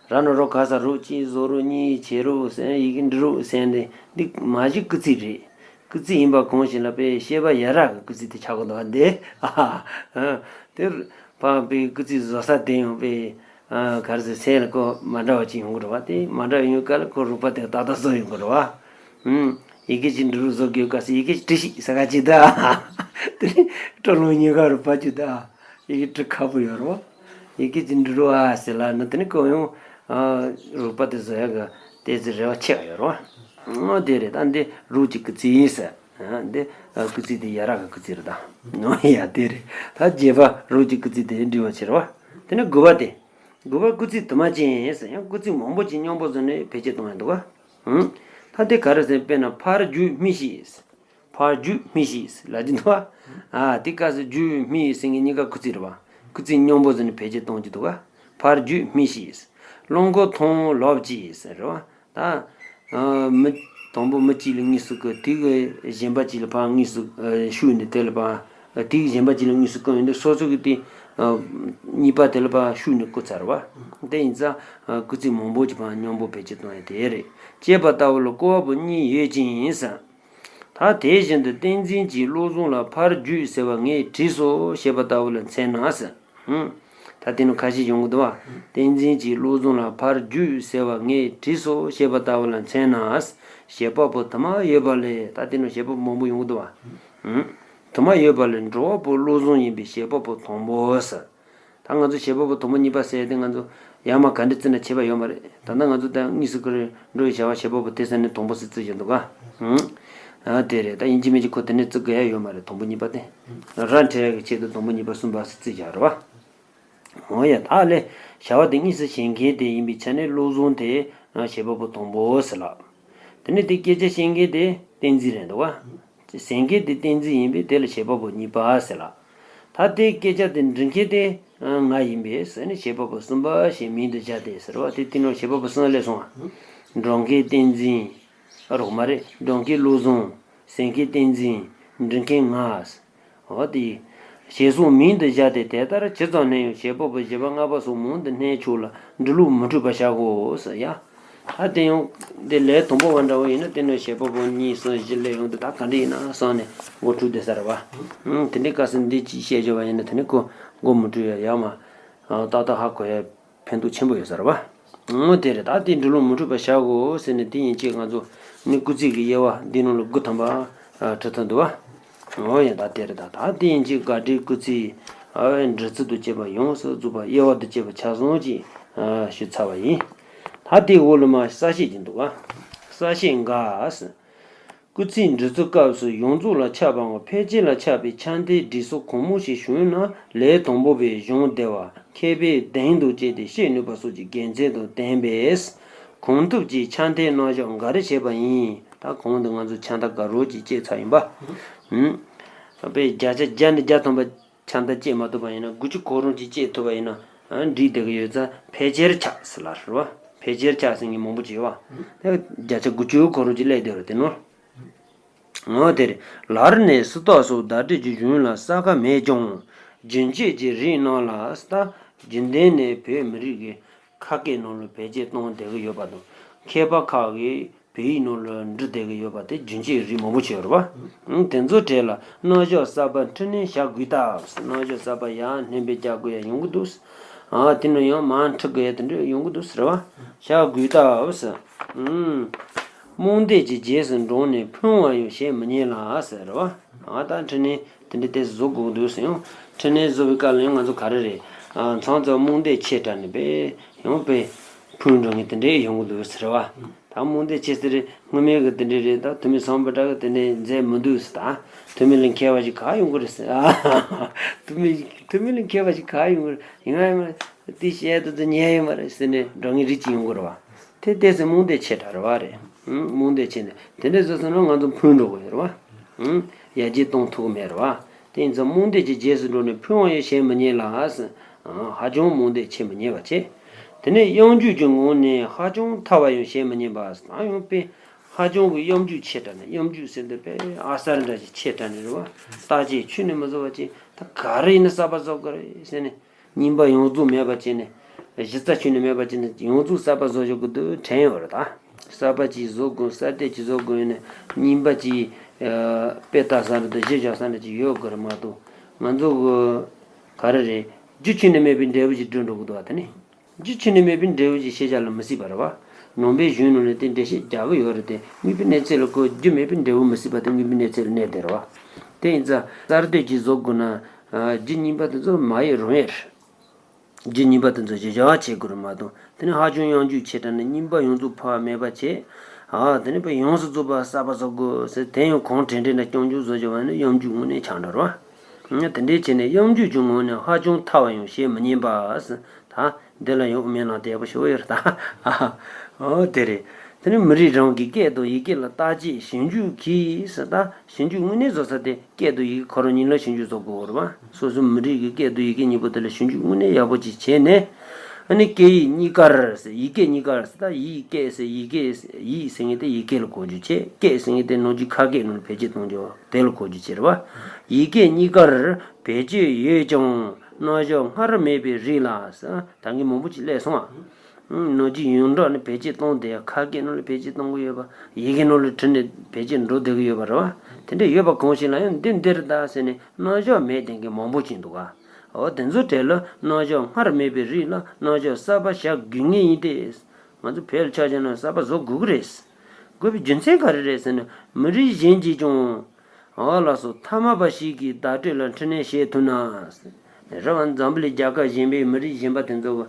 བ། ར་ན་རོ་ག་ས་རོགས། གཅིག་བཟོ་རོགས། གཉིས་བྱེད་རོགས་ཟེར། ཡི་གེ་འབྲི་རོགས་ཟེར་འདི། འདི་མ་གཞི་སྐུལ་ཚིག་རེད། སྐུལ་ཚིག་ཡིན་པ་གང་ཞིག་ལ་པས་བཤད་པ་ཡ་རབས་ཀྱི་སྐུལ་ཚིག་དེ་ཆགས་ཀྱི་འདུག་བ། འདི་ཨ་ཨ་དེར་ཕ་པའི་སྐུལ་ཚིག་བཟོ་ས་དེ་ཡང་པས་ཨ་ག་རེ་ཟེར། སེམས་ལ་ཁོ་མ་འདྲ་བ་ཅིག་ཡོང་གི་རེད་བ། དེ་མ་འདྲ་བ་ཡོང་སྐབས་ལ་ཁོ་རོགས་པ་དེ་ཏག་ཏག་བཟོ་ཡོང་གི་རེད་བ། ཨུམ། ཡི་གེ་ཅིག་འབྲི་རོགས་བཟོ་དགོས་སྐབས་སུ་ཡི་གེ་ཅིག་བྲིས་ཤིག་ཟེར་ག་ཅིག་ད། དེ་ནས་སྤྲོ་ལོང་གཉིས་ཀ་རུ་ཕར་ཅིག་ད། ཡི་གེ་འབྲི་ཁག་པོ་ཡོད་རེད་བ། ཡི་གེ་ཅིག་འབྲི་རོགས་ཨ་ཟེར་ལབ་ན་དེ་ནས་ཁོ་ཡང་ཨ་རོགས་པ་དེ་བཟོ་ཡག་གི་ཏོག་ཙམ་རེ་བ་ཆེ་བ་ཡོད་རེད་བ། ཨོ་དེ་རེད། ད་འདི་རོགས་ཀྱི་སྐུལ་ཚིག་ཡིན་ཟེར། ཨ་འདི་ཨ་སྐུལ་ཚིག་དེ་ཡ་རབས་ཀྱི་སྐུལ་ཚིག་རེད་ད། ཨོ་ཡ་དེ་རེད། ད་བརྒྱད་པ་རོགས་ཀྱི་སྐུལ་ཚིག་དེ་འབྲི་བ་བྱེད་རེད་བ། དེ་ནས་དགུ་པ་དེ། དགུ་པ་སྐུལ་ཚིག་དུ་མ་ཅན་ཟེར། ཡང་སྐུལ་ཚིག་མང་པོ་ཅིག་མཉམ་པོ་བཟོས་ནས་བེད་སྤྱོད་གཏོང་ཡག་འདུག་ག་ཨང་། ད་དེ་ག་རེ་ཟེར། དཔེར་ན་ཕར་རྒྱུག་སྨྲས་ཤིག་ཕར་རྒྱུག་སྨྲས་ཤིག་ལབ་ཀྱི་འདུག་བ། ཨ་དེ་སྐབས་སུ་རྒྱུག་སྨྲས་ཟེར་མཁན་གཉིས་ཀ་སྐུལ་ཚིག་རེད་བ། སྐུལ་ཚིག་མཉམ་པོ་བཟོས་ནས་བེད་སྤྱོད་གཏོང་གི་འདུག་ག་ཕར་རྒྱུག་སྨྲས་ཤིག་རླངས་འཁོར་མཐོང་ལོབས་ཀྱིས་ཟེར་བ། ད་ཨ་མི་དང་པོ་མི་གཅིག་ལ་དངོས་སུ་བསྐུལ། དེ་གི་གཞན་པ་གཅིག་ལ་ཕར་དངོས་སུ་ཨ་ཤུགས་ནས་དེ་ལ་ཕར། དེ་གཞན་པ་གཅིག་ལ་དངོས་སུ་བསྐུལ་ཡོང་དུས་སོ་སོ་གི་དེ་ཨ་གཉིས་པ་དེ་ལ་ཕར་ཤུགས་ནས་བསྐུལ་ཚར་བ། དེ་ཡིན་ཙང་ཨ་སྐུལ་ཚིག་མང་པོ་ཅིག་ཕར་མཉམ་པོ་བེད་སྤྱོད་གཏོང་ཡག་དེ་རེད། ཅེས་པ་ལྟ་བུ་ལ་བསྐུལ་བ་པོ་གཉིས་ཡོད་ཅིང་ཟེར། ད་དེ་བཞིན་དུ་བསྟན་འཛིན་གྱིས་བློ་བཟང་ལ་ཕར་རྒྱུག་ཟེར་བ་ངས་བྲིས་སོ་ཞེས་པ་ལྟ་བུ་ལ་མཚོན་ན་ཟེར། ཧུམ། ད་དེ་ནི་ཁ་ཤས་ཡོང་གི་འདུག་བ། བསྟན་འཛིན་གྱིས་བློ་བཟང་ལ་ཕར་རྒྱུག་ཟེར་བ་ངས་བྲིས་སོ་ཞེས་པ་ལྟ་བུ་ལ་མཚོན་ན། བྱེད་པ་པོ་དུ་མ་ཡོད་པ་ལས། ད་དེ་ནི་བྱེད་པ་པོ་མང་པོ་ཡོང་གི་འདུག་བ། ཧུམ། དུ་མ་ཡོད་པ་ལས་འགྲོ་བ་པོ་བློ་བཟང་ཡིན་པས་བྱེད་པ་པོ་དང་པོ་ཟེར། ད་ང་ཚོ་བྱེད་པ་པོ་དང་པོ་གཉིས་པ་ཟེར་ཏེ་ང་ཚོ་ཡར་མར་ག་འདྲ་བརྩིས་ན་ཁྱད་པར་ཡོད་མ་རེད། ད་ལྟ་ང་ཚོ་ད་དངོས་སུ་ཀུ་རེ་འགྲོ་བའི་བྱ་བ་བྱེད་པ་པོ་དེ་ཟེར་ནས་དང་པོ་ཟེར་བརྩི་བཞིན་འདུག་ག་ཧུམ། ཨ་དེ་རེད། ད་ཡིན་གཅིག་མིན་གཅིག་ཁོ་དེ་ནས་བརྩི་དགོས་ཡ་ཡོད་མ་རེད། དང་པོ་གཉིས་པ་དེ། ར་འཕྲོད་ཡག་གི་ཆེད་དུ་དང་པོ་གཉིས་པ་གསུམ་པ་ཟེར་བརྩི་བཞག་རེད་བ། འོ་ཡ། ད་ལས་བྱ་བ་དེ་དངོས་སུ་བྱེད་མཁན་དེ་ཡིན་པའི་ཆ་ནས་བློ་བཟང་དེ་བྱེད་པ་པོ་དང་པོ་ཟེར་ལབ། དེ་ནས་དེ་སྐད་ཆ་བཤད་མཁན་དེ་བསྟན་འཛིན་རེད་འདུག་བ། ཟེར་མཁན་དེ་བསྟན་འཛིན་ཡིན་པས་དེ་ལ་བྱེད་པ་པོ་གཉིས་པ་ཟེར་ལབ། ད་དེ་སྐད་ཆ་དེ་འབྲི་མཁན་དེ་ང་ཡིན་པས་ཟེར་ནས་བྱེད་པ་པོ་གསུམ་པ་ཞེས་མིང་དུ་བྱ་སྟེ་ཟེར་བ་དེ། དེ་ནང་བྱེད་པ་པོ་གསུམ་སླེབས་སོང་བ། འགྲོ་མཁན་བསྟན་འཛིན། རོགས་མ་རེད། འགྲོ་མཁན་བློ་བཟང་། ཟེར་མཁན་བསྟན་འཛིན། འབྲི་མཁན་ང་། འོ་དེ། ཞེས་སོགས་མིང་དུ་བཞག་སྟེ་དེ་ལྟར་ཇི་ཙམ་བསྣན་ཡང་བྱེད་པ་པོ་བཞི་པ་ལྔ་པ་སོགས་མང་དུ་བསྣན་ཆོག་ལ་འབྲི་ལུགས་མི་འཁྲུགས་པར་བྱ་དགོས་ཟེར་ཡ། ད་དེ་ཡང་དེ་ལས་དང་པོ་བ་འདྲ་བོ་ཡིན་ན་དེ་ནས་བྱེད་པ་པོ་གཉིས་གསུམ་བཞི་སླེབས་ཡོང་དུས་ད་ག་འདྲ་ཡིན་ན་བསམ་ནས་མགོ་འཁྲུག་བསྡད་ས་རེད་བ། ཨང་། དེ་འདྲའི་སྐབས་སུ་འདི་ཅིག་བཤད་བཞག་པ་ཡིན་ན་དེ་ནས་ཁོ་མགོ་མི་འཁྲུག་ཡ། ཡར་མར་ཏག་ཏག་ཧ་གོ་ཡ། ཕན་ཐོགས་ཆེན་པོ་ཡོད་ས་རེད་བ། འོ་དེ་རེད། ད་དེ་འབྲི་ལུགས་མི་འཁྲུགས་པར་བྱ་དགོས་ཟེར་ནས་དེ་ཡན་ཆད་ང་ཚོ་ནི་སྐུལ་ཚིག་གི་དབྱེ་བ་འདི་ནང་ལ་དགུ་ཐམ་པ་ཨ་འབྲི་ཐུབ་འདུག་བ། འོ་ཡ། ད་དེ་རེད། ད་ད་དེ་ཡན་ཆད་དགག་སྒྲའི་སྐུལ་ཚིག་ཨ་འབྲི་ཚུལ་དང་བཅས་པ་ཡོངས་སུ་རྫོགས་པ་དབྱེ་བ་དང་བཅས་པ་ཆ་ཚང་ཅིག་ཨ་ཞུས་ཚར་བ་ཡིན། ད་དེའི་འོག་ལ་མར་གསལ་བཤད་ཅིག་འདུག་བ། གསལ་བཤད་འགའ། སྐུལ་ཚིག་འབྲི་ཚུལ་སྐབས་སུ་ཡོངས་རྫོགས་ལ་ཁྱབ་པའམ་ཕལ་ཆེར་ལ་ཁྱབ་པའི་ཆ་མཐུན་སྒྲིག་གསལ་གང་མང་ཞིག་བྱུང་ན་ལས་དང་པོ་པའི་གཞུང་བདེ་བ་མཁས་པའི་གདེང་དང་བཅས་ཏེ་བཤད་ནུས་པ་སོགས་ཀྱི་དགེ་མཚན་དང་ལྡན་པས། གང་ཐུབ་ཀྱིས་ཆ་མཐུན་རྣམ་གཞག་འགའ་རེ་བྱས་པ་ཡིན། ད་གོང་དུ་ང་ཚོས་ཆ་མཐའ་ག་རེ་ཅིག་བཅད་ཚར་ཡིན་པ། ཨུམ། དཔེ་བརྒྱ་ཆ་བརྒྱ་ནས་བརྒྱ་ཐམ་པ་ཆ་མཐའ་བཅད་མ་ཐུབ་པ་ཡིན་ན་དགུ་བཅུ་གོ་རུང་ཅིག་བཅད་ཐུབ་པ་ཡིན་ན་འགྲིག་བསྡད་ཀྱི་ཡོད་ཙང་ཕལ་ཆེར་ཁྱབ་ཟེར་ལབ་རེད་བ། ཕལ་ཆེར་ཁྱབ་ཟེར་མཁན་མང་པོ་ཅིག་ཡོད་བ། དེ་བརྒྱ་ཆ་དགུ་བཅུ་གོ་རུང་ཅིག་སླེབས་བསྡད་རེད་དེ་ནོར། འོ་དེར་ལར་ནས་སུ་དག་སོགས་བརྡ་སྤྲོད་ཀྱི་གཞུང་ལ་གསལ་ཁ་མེད་ཀྱང་རྒྱུན་ཆད་ཀྱི་རིགས་རྣམས་ལ་ད་རྒྱུན་ལྡན་ནས་བོད་མི་རིགས་ཀྱི་ཁ་སྐད་ནང་ལ་བེད་སྤྱོད་གཏོང་བསྡད་ཀྱི་ཡོད་པ་དང་མཁས་པ་ཁག་གིས་བོད་ཡིག་ནང་ལ་འབྲི་བསྡད་ཀྱི་ཡོད་པ་དེ་རྒྱུན་ཆད་རིགས་མང་པོ་ཅིག་ཡོད་རེད་བ། དེ་ཚོའི་གྲས་ལ་རྣམ་གཞག་གསར་པ་འཕྲི་སྣོན་བྱ་དགོས་སྟབས། རྣམ་གཞག་གསར་པ་ཡང་སྣོན་པ་རྒྱག་དགོས་ཡ་ཡོང་གི་འདུག་ཨ་དེ་ནི་ཡང་མ་འཁྲིག་གི་དེ་འདྲ་ཡོང་གི་འདུག་ཟེར་བ། བྱ་དགོས་སྟབས་སུ། ཨུམ། རྨོངས་དད་ཀྱི་རྗེས་སུ་འབྲངས་ནས་ཕུང་བ་ཡང་བྱེད་མི་ཉན་ལ་ཟེར་བ། ཨ་ད་འཕྲིན་ལས་དེ་འདྲ་དེ་བཟོ་དགོས་འདུག་ཟེར། ཡང་འཕྲིན་ལས་བཟོ་བའི་སྐབས་ལ་ཡང་ང་ཚོ་ག་རེ་རེད། ཨ་མཚམས་མཚམས་རྨོངས་དད་ཆེ་དྲགས་ནས་པས་ཡང་པས་ཕུང་འགྲོ་ངེས་དེ་འདྲ་ཡོང་གི་འདུག་ཟེར་བ། ད་རྨོངས་དད་ཆེ་ཟེར་རེད། སྔོན་མའི་གི་དེ་འདྲ་རེད། ད་ཐུ་མི་སམ་བྷོ་ཊ་གི་དེ་འདྲ་མཛད་མི་འདུག་ཟེར། ད་ཐུ་མི་ལ་མཁས་པ་ཞིག་ག་ཡོང་གི་རེད་ཟེར། ཨ་ཐུ་མི་ཐུ་མི་ལ་མཁས་པ་ཞིག་ག་ཡོང་གི་རེད། ཡོང་ཡ་མ་རེད། དེ་བཤད་དུ་དུ་ཉན་ཡོད་མ་རེད་ཟེར་ནས་འགྲོ་ངེས་རིགས་ཅིག་ཡོང་གི་རེད་བ། དེ་ལྟས་སེ་རྨོངས་དད་ཆེ་དྲགས་རེད་བ་རེད། ཨང་རྨོངས་དད་ཆེ་ནས་དེ་འདྲ་བཟོས་སོང་ན་ང་ཚོ་ཕུང་འགྲོ་གི་ཡོད་རེད་བ། ཨང་ཡར་རྒྱས་གཏོང་ཐུབ་ཀྱི་མེད་རེད་བ། དེ་ཡིན་ཙང་རྨོངས་དད་ཀྱི་རྗེས་སུ་འགྲོ་ནས་ཕུང་བ་ཡང་བྱེད་མི་ཉན་ལ། ཨང་ཧ་ཅང་རྨོངས་དད་ཆེ་མི་ཉན་པ་བྱེད། དེ་ནས་གཡང་འགྱུག་གི་ངང་ནས་ཧ་ཅང་ཐར་བ་ཡང་བྱེད་མི་ཉན་པ། ད་ཡང་དཔེ་ཧ་ཅང་གི་གཡང་འགྱུག་ཆེ་དྲགས་ནས། གཡང་འགྱུག་ཟེར་འདི་དཔེ་ཨ་གསར་འདྲ་ཞིག་ཆེ་དྲགས་ནས་རེད་བ། རྟག་ཅིག་ཆུ་ནས་མི་བཟོ་བ་ཅིག་ད་ག་རེ་ཡིན་ན་གསར་པ་བཟོ་དགོས་རེད་ཟེར་ནས། རྙིང་པ་ཡོངས་རྫོགས་མེད་པ་བྱས་ནས། གཞི་རྩ་ཁྱོན་ནས་མེད་པ་བྱས་ནས་ཡོངས་རྫོགས་གསར་པ་བཟོ་ཆོག་གི་འདུག་དྲན་ཡོད་རེད་ད། གསར་པ་ཅིག་བཟོ་དགོས། གསར་གཏོད་ཅིག་བཟོ་དགོས་ཡིན་ན་རྙིང་པ་ཅིག་ཨ་དཔེ་ལྟ་ས་རེད་དང་གཞི་བཞག་ས་འདྲ་ཅིག་ཡོད་དགོས་རེད་མ་གཏོགས། ང་ཚོ་གི་ག་རེ་རེད། རྒྱུ་ཁྱོན་ནས་མེད་པའི་འབྲས་བུ་ཅིག་བསྒྲུབ་འགྲོ་གི་འདུག་བ། དེ་ནི་རྒྱུ་ཁྱོན་ནས་མེད་པའི་འབྲས་བུ་ཅིག་ཤེས་བྱ་ལ་མི་སྲིད་པ་རེད་བ། ནང་པའི་གཞུང་ནང་ལ་དེ་འགྲེལ་བཤད་རྒྱག་གི་ཡོད་རེད་དེ། དངོས་པོའི་གནས་ཚུལ་ལ་གོ་རྒྱུ་མེད་པའི་འབྲས་བུ་མི་སྲིད་པ་དེ་དངོས་པོའི་གནས་ཚུལ་ལ་གནས་བསྡད་རེད་བ། དེ་ཡིན་ཙང་གསར་གཏོད་ཅིག་བཟོ་དགོས་ན། ཨ་རྒྱུ་རྙིང་པ་དེ་ཚོ་མ་ཡོད་རུང་ཡོད་རེད། རྒྱུ་རྙིང་པ་དེ་ཚོ་གཞི་བཞག་བྱེད་དགོས་རེད་མ་གཏོགས། དེ་ནི་ཧ་ཅང་གཡང་འགྱུག་ཆེ་དྲགས་ནས་རྙིང་པ་ཡོངས་རྫོགས་ཕར་མེད་པ་བྱས། ཨ་དེ་ནི་དཔེ་ཡོངས་སུ་རྫོགས་པ་གསར་པ་བཟོ་དགོས་ཟེར། དེ་ཡང་གང་དྲན་དྲན་ན་རྐྱང་རྐྱང་བཟོ་བྱ་བ་ནི་གཡང་འགྱུག་དངོས་གནས་ཆགས་འགྲོ་རེད་བ། དེ་འདྲའི་བྱས་ནས་གཡང་འགྱུག་གི་ངང་ནས་ཧ་ཅང་ཐར་བ་ཡང་བྱེད་མི་ཉན་པ་ཟེར། ད་འདི་ལ་ཡང་དབུ་མའི་ལམ་དེ་ཡག་པོ་ཞེ་པོ་ཡོད་རེད་ད། ཨོ་དེ་རེད། དེ་ནི་མི་རིགས་རང་གི་སྐད་དང་ཡི་གེ་ལ་བརྟག་དཔྱད་ཞིབ་འཇུག་གིས་ཟེར། ད་ཞིབ་འཇུག་དངོས་གནས་བཟོ་ས་དེ་སྐད་དང་ཡི་གེ་ཁོ་རང་གཉིས་ལ་ཞིབ་འཇུག་བཟོ་དགོས་རེད་བ། སོ་སོའི་མི་རིགས་ཀྱི་སྐད་དང་ཡི་གེ་གཉིས་པོ་དེ་ལ་ཞིབ་འཇུག་དངོས་གནས་ཡག་པོ་ཅིག་བྱས་ནས། ཨ་ནི་སྐད་ཡིག་གཉིས་ཀར་ཟེར། ཡི་གེ་གཉིས་ཀར་ཟེར། ད་ཡིག་སྐད་ཟེར། ཡི་གེ་ཡིག་ཟེར་མཁན་དེ་ཡི་གེ་ལ་གོ་རྒྱུ་བྱས། སྐད་ཟེར་མཁན་དེ་ནང་ཆོས་ཁ་སྐད་ནང་ལ་བེད་སྤྱོད་གཏོང་རྒྱུ་དེ་ལ་གོ་རྒྱུ་བྱས་རེད་བ། ཡི་གེ་གཉིས་ཀར་བེད་སྤྱོད་ཡོད་ཀྱང་རྣམ་གཞག་སྔར་མེད་པའི་རིགས་ལ་ཟེར། ད་གིན་མང་པོ་ཅིག་སླེབས་སོང་ཨ། ནང་ཆོས་ཡོངས་གྲགས་ནི་བེད་སྤྱོད་གཏོང་བསྡད། ཁ་སྐད་ནང་ལ་བེད་སྤྱོད་གཏོང་གི་ཡོད་པ། ཡི་གེ་ནང་ལ་བྲིས་ནས་བེད་སྤྱོད་འགྲོ་བསྡད་ཀྱི་ཡོད་པ་རེད་བ། དེ་འདྲ་ཡོད་པ་གང་ཞིག་ལ་ཡང་འདི་འདི་རེད་ད་ཟེར་ནས་རྣམ་གཞག་མེད་བསྡད་མཁན་མང་པོ་ཅིག་འདུག་ག། འོ་དེ་ཚོའི་གྲས་ལ་རྣམ་གཞག་སྔར་མེད་པའི་རིགས་ལ་རྣམ་གཞག་གསར་པ་བཞག་དགོས་ངེས་ཡིན་ཏེ། ང་ཚོ་བོད་ལ་ཆ་བཞག་ན་གསར་པ་བཟོ་དགོས་ཀྱི་རེད། དགོས་པའི་རྒྱུ་མཚན་ག་རེ་རེད་ཟེར་ན། མི་རིགས་གཞན་གྱིས་ཀྱང་། ཨོ་ལགས་སོ། ཐ་མལ་པ་ཞིག་གིས་བརྡ་སྤྲོད་ལ་འཕྲིན་ལན་བྱེད་ཐུབ་ན། རེད་བ། འཛམ་བུ་གླིང་རྒྱལ་ཁབ་གཞན་པའི་མི་རིགས་གཞན་པ་དེ་ཚོ་གི།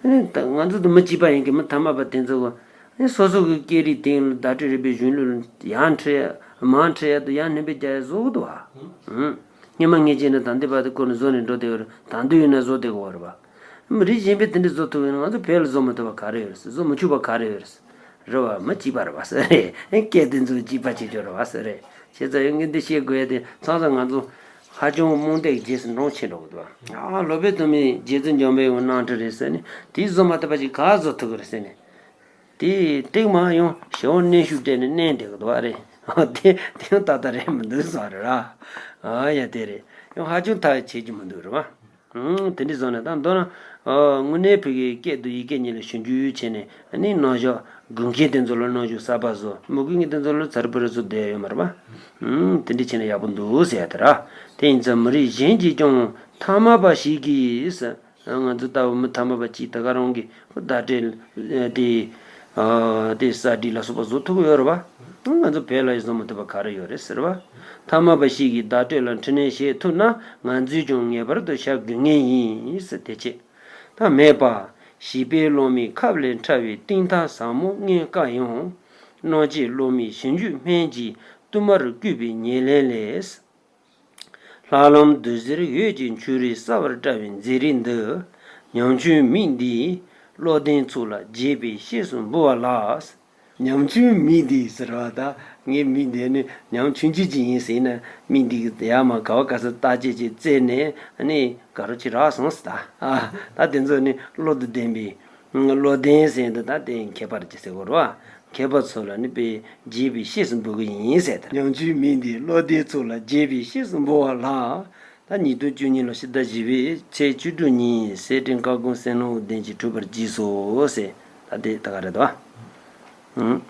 ཨ་ནི་ད་ང་ཚོ་དང་མི་གཅིག་པ་ཡིན་གྱི་མི་ཐ་མལ་པ་དེ་ཚོ་གི། ཨ་ནི་སོ་སོ་གི་སྐད་རིགས་དེ་ལ་བརྡ་སྤྲོད་རིག་པའི་གཞུང་ལུགས་ཡར་འཁྲིད་ཡ་མར་འཁྲིད་ཡ་དང་ཡར་སྣོན་པ་རྒྱག་ཡ་བཟོ་གི་འདུག་བ། ཨང་། སྔོན་མ་ངས་བྱས་ན་ད་ལྟའི་བར་དུ་ཁོ་ནི་བཟོ་ནས་འགྲོ་བསྡད་ཡོད་རེད། ད་དུང་ཡིན་ན་བཟོ་བསྡད་དགོས་པ་རེད་བ། མི་རིགས་གཞན་པས་དེ་འདྲ་བཟོ་ཐུབ་ཡོད་ན་ང་ཚོ་བོད་ལ་བཟོ་མི་ཐུབ་པ་ག་རེ་ཡོད་རེད། བཟོ་མི་ཆོག་པ་ག་རེ་ཡོད་རེད། རེད་བ། མི་གཅིག་པ་རེད་བ་ཟེར་རེད། སྐད་དེ་ཚོ་གཅིག་པ་བྱེད་ཆོག་རེད་བ་ཟེར་རེད། བྱས་ཙང་ཡང་ངས་འདི་བཤད་དགོས་ཡ་དེ་མཚམས་མཚམས་ང་ཚོ་ཧ་ཅང་རྨོངས་དད་ཀྱི་རྗེས་སུ་འབྲང་ཆེ་འགྲོ་གི་འདུག་བ། ཨ་སློབ་དཔོན་ཐོན་མིས་རྗེ་བཙུན་འཇམ་དཔལ་དབང་གནང་གྲུ་རེད་ཟེར་ནས་དེ་བཟོ་མ་ཐུབ་པ་ཞིག་ག་བཟོ་ཐུབ་ཀྱི་རེད་ཟེར་ནས། དེ་སྟེང་མ་ཡང་ཞེ་པོ་གནོན་ཤུགས་སྤྲད་ནས་གནོན་བསྡད་ཀྱི་འདུག་བ་རེད། དེ་དེ་ཡང་ཏག་ཏག་རེད་མི་འདུག་བཟོ་རེད་ར། ཨ་ཡ་དེ་རེད། ཡང་ཧ་ཅང་ཐག་ཆད་ཀྱི་མི་འདུག་རེད་བ། ཨང་། དེ་འདྲ་བཟོ་ནས་ད་མདོར་ན། ཨ་དངོས་གནས་བོད་ཀྱི་སྐད་དང་ཡི་གེ་གཉིས་ལ་ཞིབ་འཇུག་བྱས་ནས་ཨ་ནི་རྣམ་གཞག་དགོས་མཁན་དེ་ཚོ་ལ་རྣམ་གཞག་གསར་པ་བཟོ། མི་དགོས་མཁན་དེ་ཚོ་ལ་ཚར་བུ་རུ་བཟོ་བསྡད་ཡོད་མ་རེད་པ། ཨང་། དེ་འདྲ་བྱས་ན་ཡག་པོ་འདུག་ཟེར་ཡ་དེ་ར། དེ་ཡིན་ཙང་མི་རིགས་གཞན་གྱིས་ཀྱང་ཐ་མལ་པ་ཞིག་གིས། ང་ཚོ་ལྟ་བུ་མི་ཐ་མལ་པ་ཅིག་ད་ག་རང་གི་བརྡ་སྤྲོད་དེ། ཨ་དེ་གསར་བསྒྲིགས་ལ་སོགས་པ་བཟོ་ཐུབ་ཀྱི་ཡོད་རེད་པ། ང་ཚོ་བོད་ལ་ཡང་བཟོ་མི་ཐུབ་པ་ག་རེ་ཡོད་རེད་ཟེར་བ། ཐ་མལ་པ་ཞིག་གིས་བརྡ་སྤྲོད་ལ་འཕྲིན་ལན་བྱེད་ཐུབ་ན་ང་ཚོས་ཀྱང་ངེས་པར་དུ་བྱ་དགོས་ངེས་ཡིན་ཟེར། དེ་བྱས་ཐ་མལ་པ། བྱིས་པའི་གླང་མའི་ཁབ་ལས་ཕྲ་བའི་གཏིང་མཐའ་ཟབ་མོ་མངོན་དཀའ་ཡང་། རྣམ་དཔྱོད་གློག་མེའི་ཞིབ་འཇུག་སྨན་གྱིས་བསྟུད་མར་བསྐུས་པའི་ཉེར་ལེན་ལས། ལྷ་ལམ་བདུད་རྩིར་འོད་ཀྱི་ཆུ་རུད་གསལ་བར་བཀྲ་བའི་མཛེས་རིག་འདི། ཉམ་ཆུང་མི་འདིས་བློ་ལྡན་ཚོགས་ལ་རྒྱས་པའི་གཤིས་སུ་འབུལ་བ་ལགས། ཉམ་ཆུང་མི་འདིས་ཟེར་བ་ད། ངའི་མི་འདི་ནི་ཉམ་ཆུང་ཆུང་ཅིག་ཡིན་ཟེར་ན། མི་འདི་གི་ཡ་མ་ག་བ་ག་ས་བརྟག་དཔྱད་ཅིག་བཙལ་ནས་ཨ་ནི་ག་རོ་ཅིག་རག་སོང་ཟེར་ད། ཨ་ད་དེ་ཚོ་ནི་བློ་དང་ལྡན་པའི། བློ་ལྡན་ཟེར་འདི་ད་དེ་མཁས་པར་ཅིག་ཟེར་དགོས་རེད་བ། མཁས་པ་ཚོ་ལ་ནི་དཔེ་རྒྱས་པའི་གཤིས་སུ་འབུལ་གི་ཡིན་ཟེར་ད། ཉམ་ཆུང་མི་འདིས་བློ་ལྡན་ཚོ་ལ་རྒྱས་པའི་གཤིས་སུ་འབུལ་བ་ལགས། ད་ཉིས་སྟོང་བཅུ་གཉིས་ལོ་ཕྱི་ཟླ་བཞི་པའི་ཚེས་བཅུ་དྲུག་ཉིན་སེར་སྦྲེང་བཀའ་དགོངས་གསེར་སྣང་དབུ་ལྡན་གྱིས་གྲུབ་པར་བགྱིས་སོ་ཟེར། ད་དེ་ད་ག་རེད་དོ། ཨང་།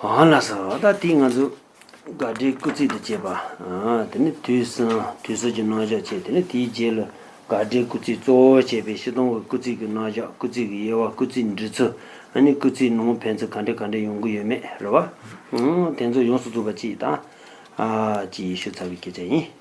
ཨང་ལགས་སོ། ད་དེ་ང་ཚོ་དགག་སྒྲའི་སྐུལ་ཚིག་ཏུ་བྱས་པ། ཨ་དེ་ནི་དུས་གསུམ་དུས་གསུམ་གྱི་རྣམ་གཞག་བྱས། དེ་ནི་དེའི་རྗེས་ལ་ དགག་སྒྲའི་སྐུལ་ཚིག་གཙོ་བོ་བྱས་པའི་སྤྱིར་བཏང་གི་སྐུལ་ཚིག་གི་རྣམ་གཞག་སྐུལ་ཚིག་གི་དབྱེ་བ། སྐུལ་ཚིག་འབྲི་ཚུལ། ཨ་ནི་སྐུལ་ཚིག་ནང་ཕན་ཚུན་ག་འདྲ་ག་འདྲ་ཡོང་གི་ཡོད་མེད་རེད་བ། ཨང་། དེ་ཚོ་ཡོངས་སུ་རྫོགས་པ་ཅིག་དང་། ཨ། ཅིག་ཞུ་ཚར་བའི་སྐད་ཆ་ཡིན།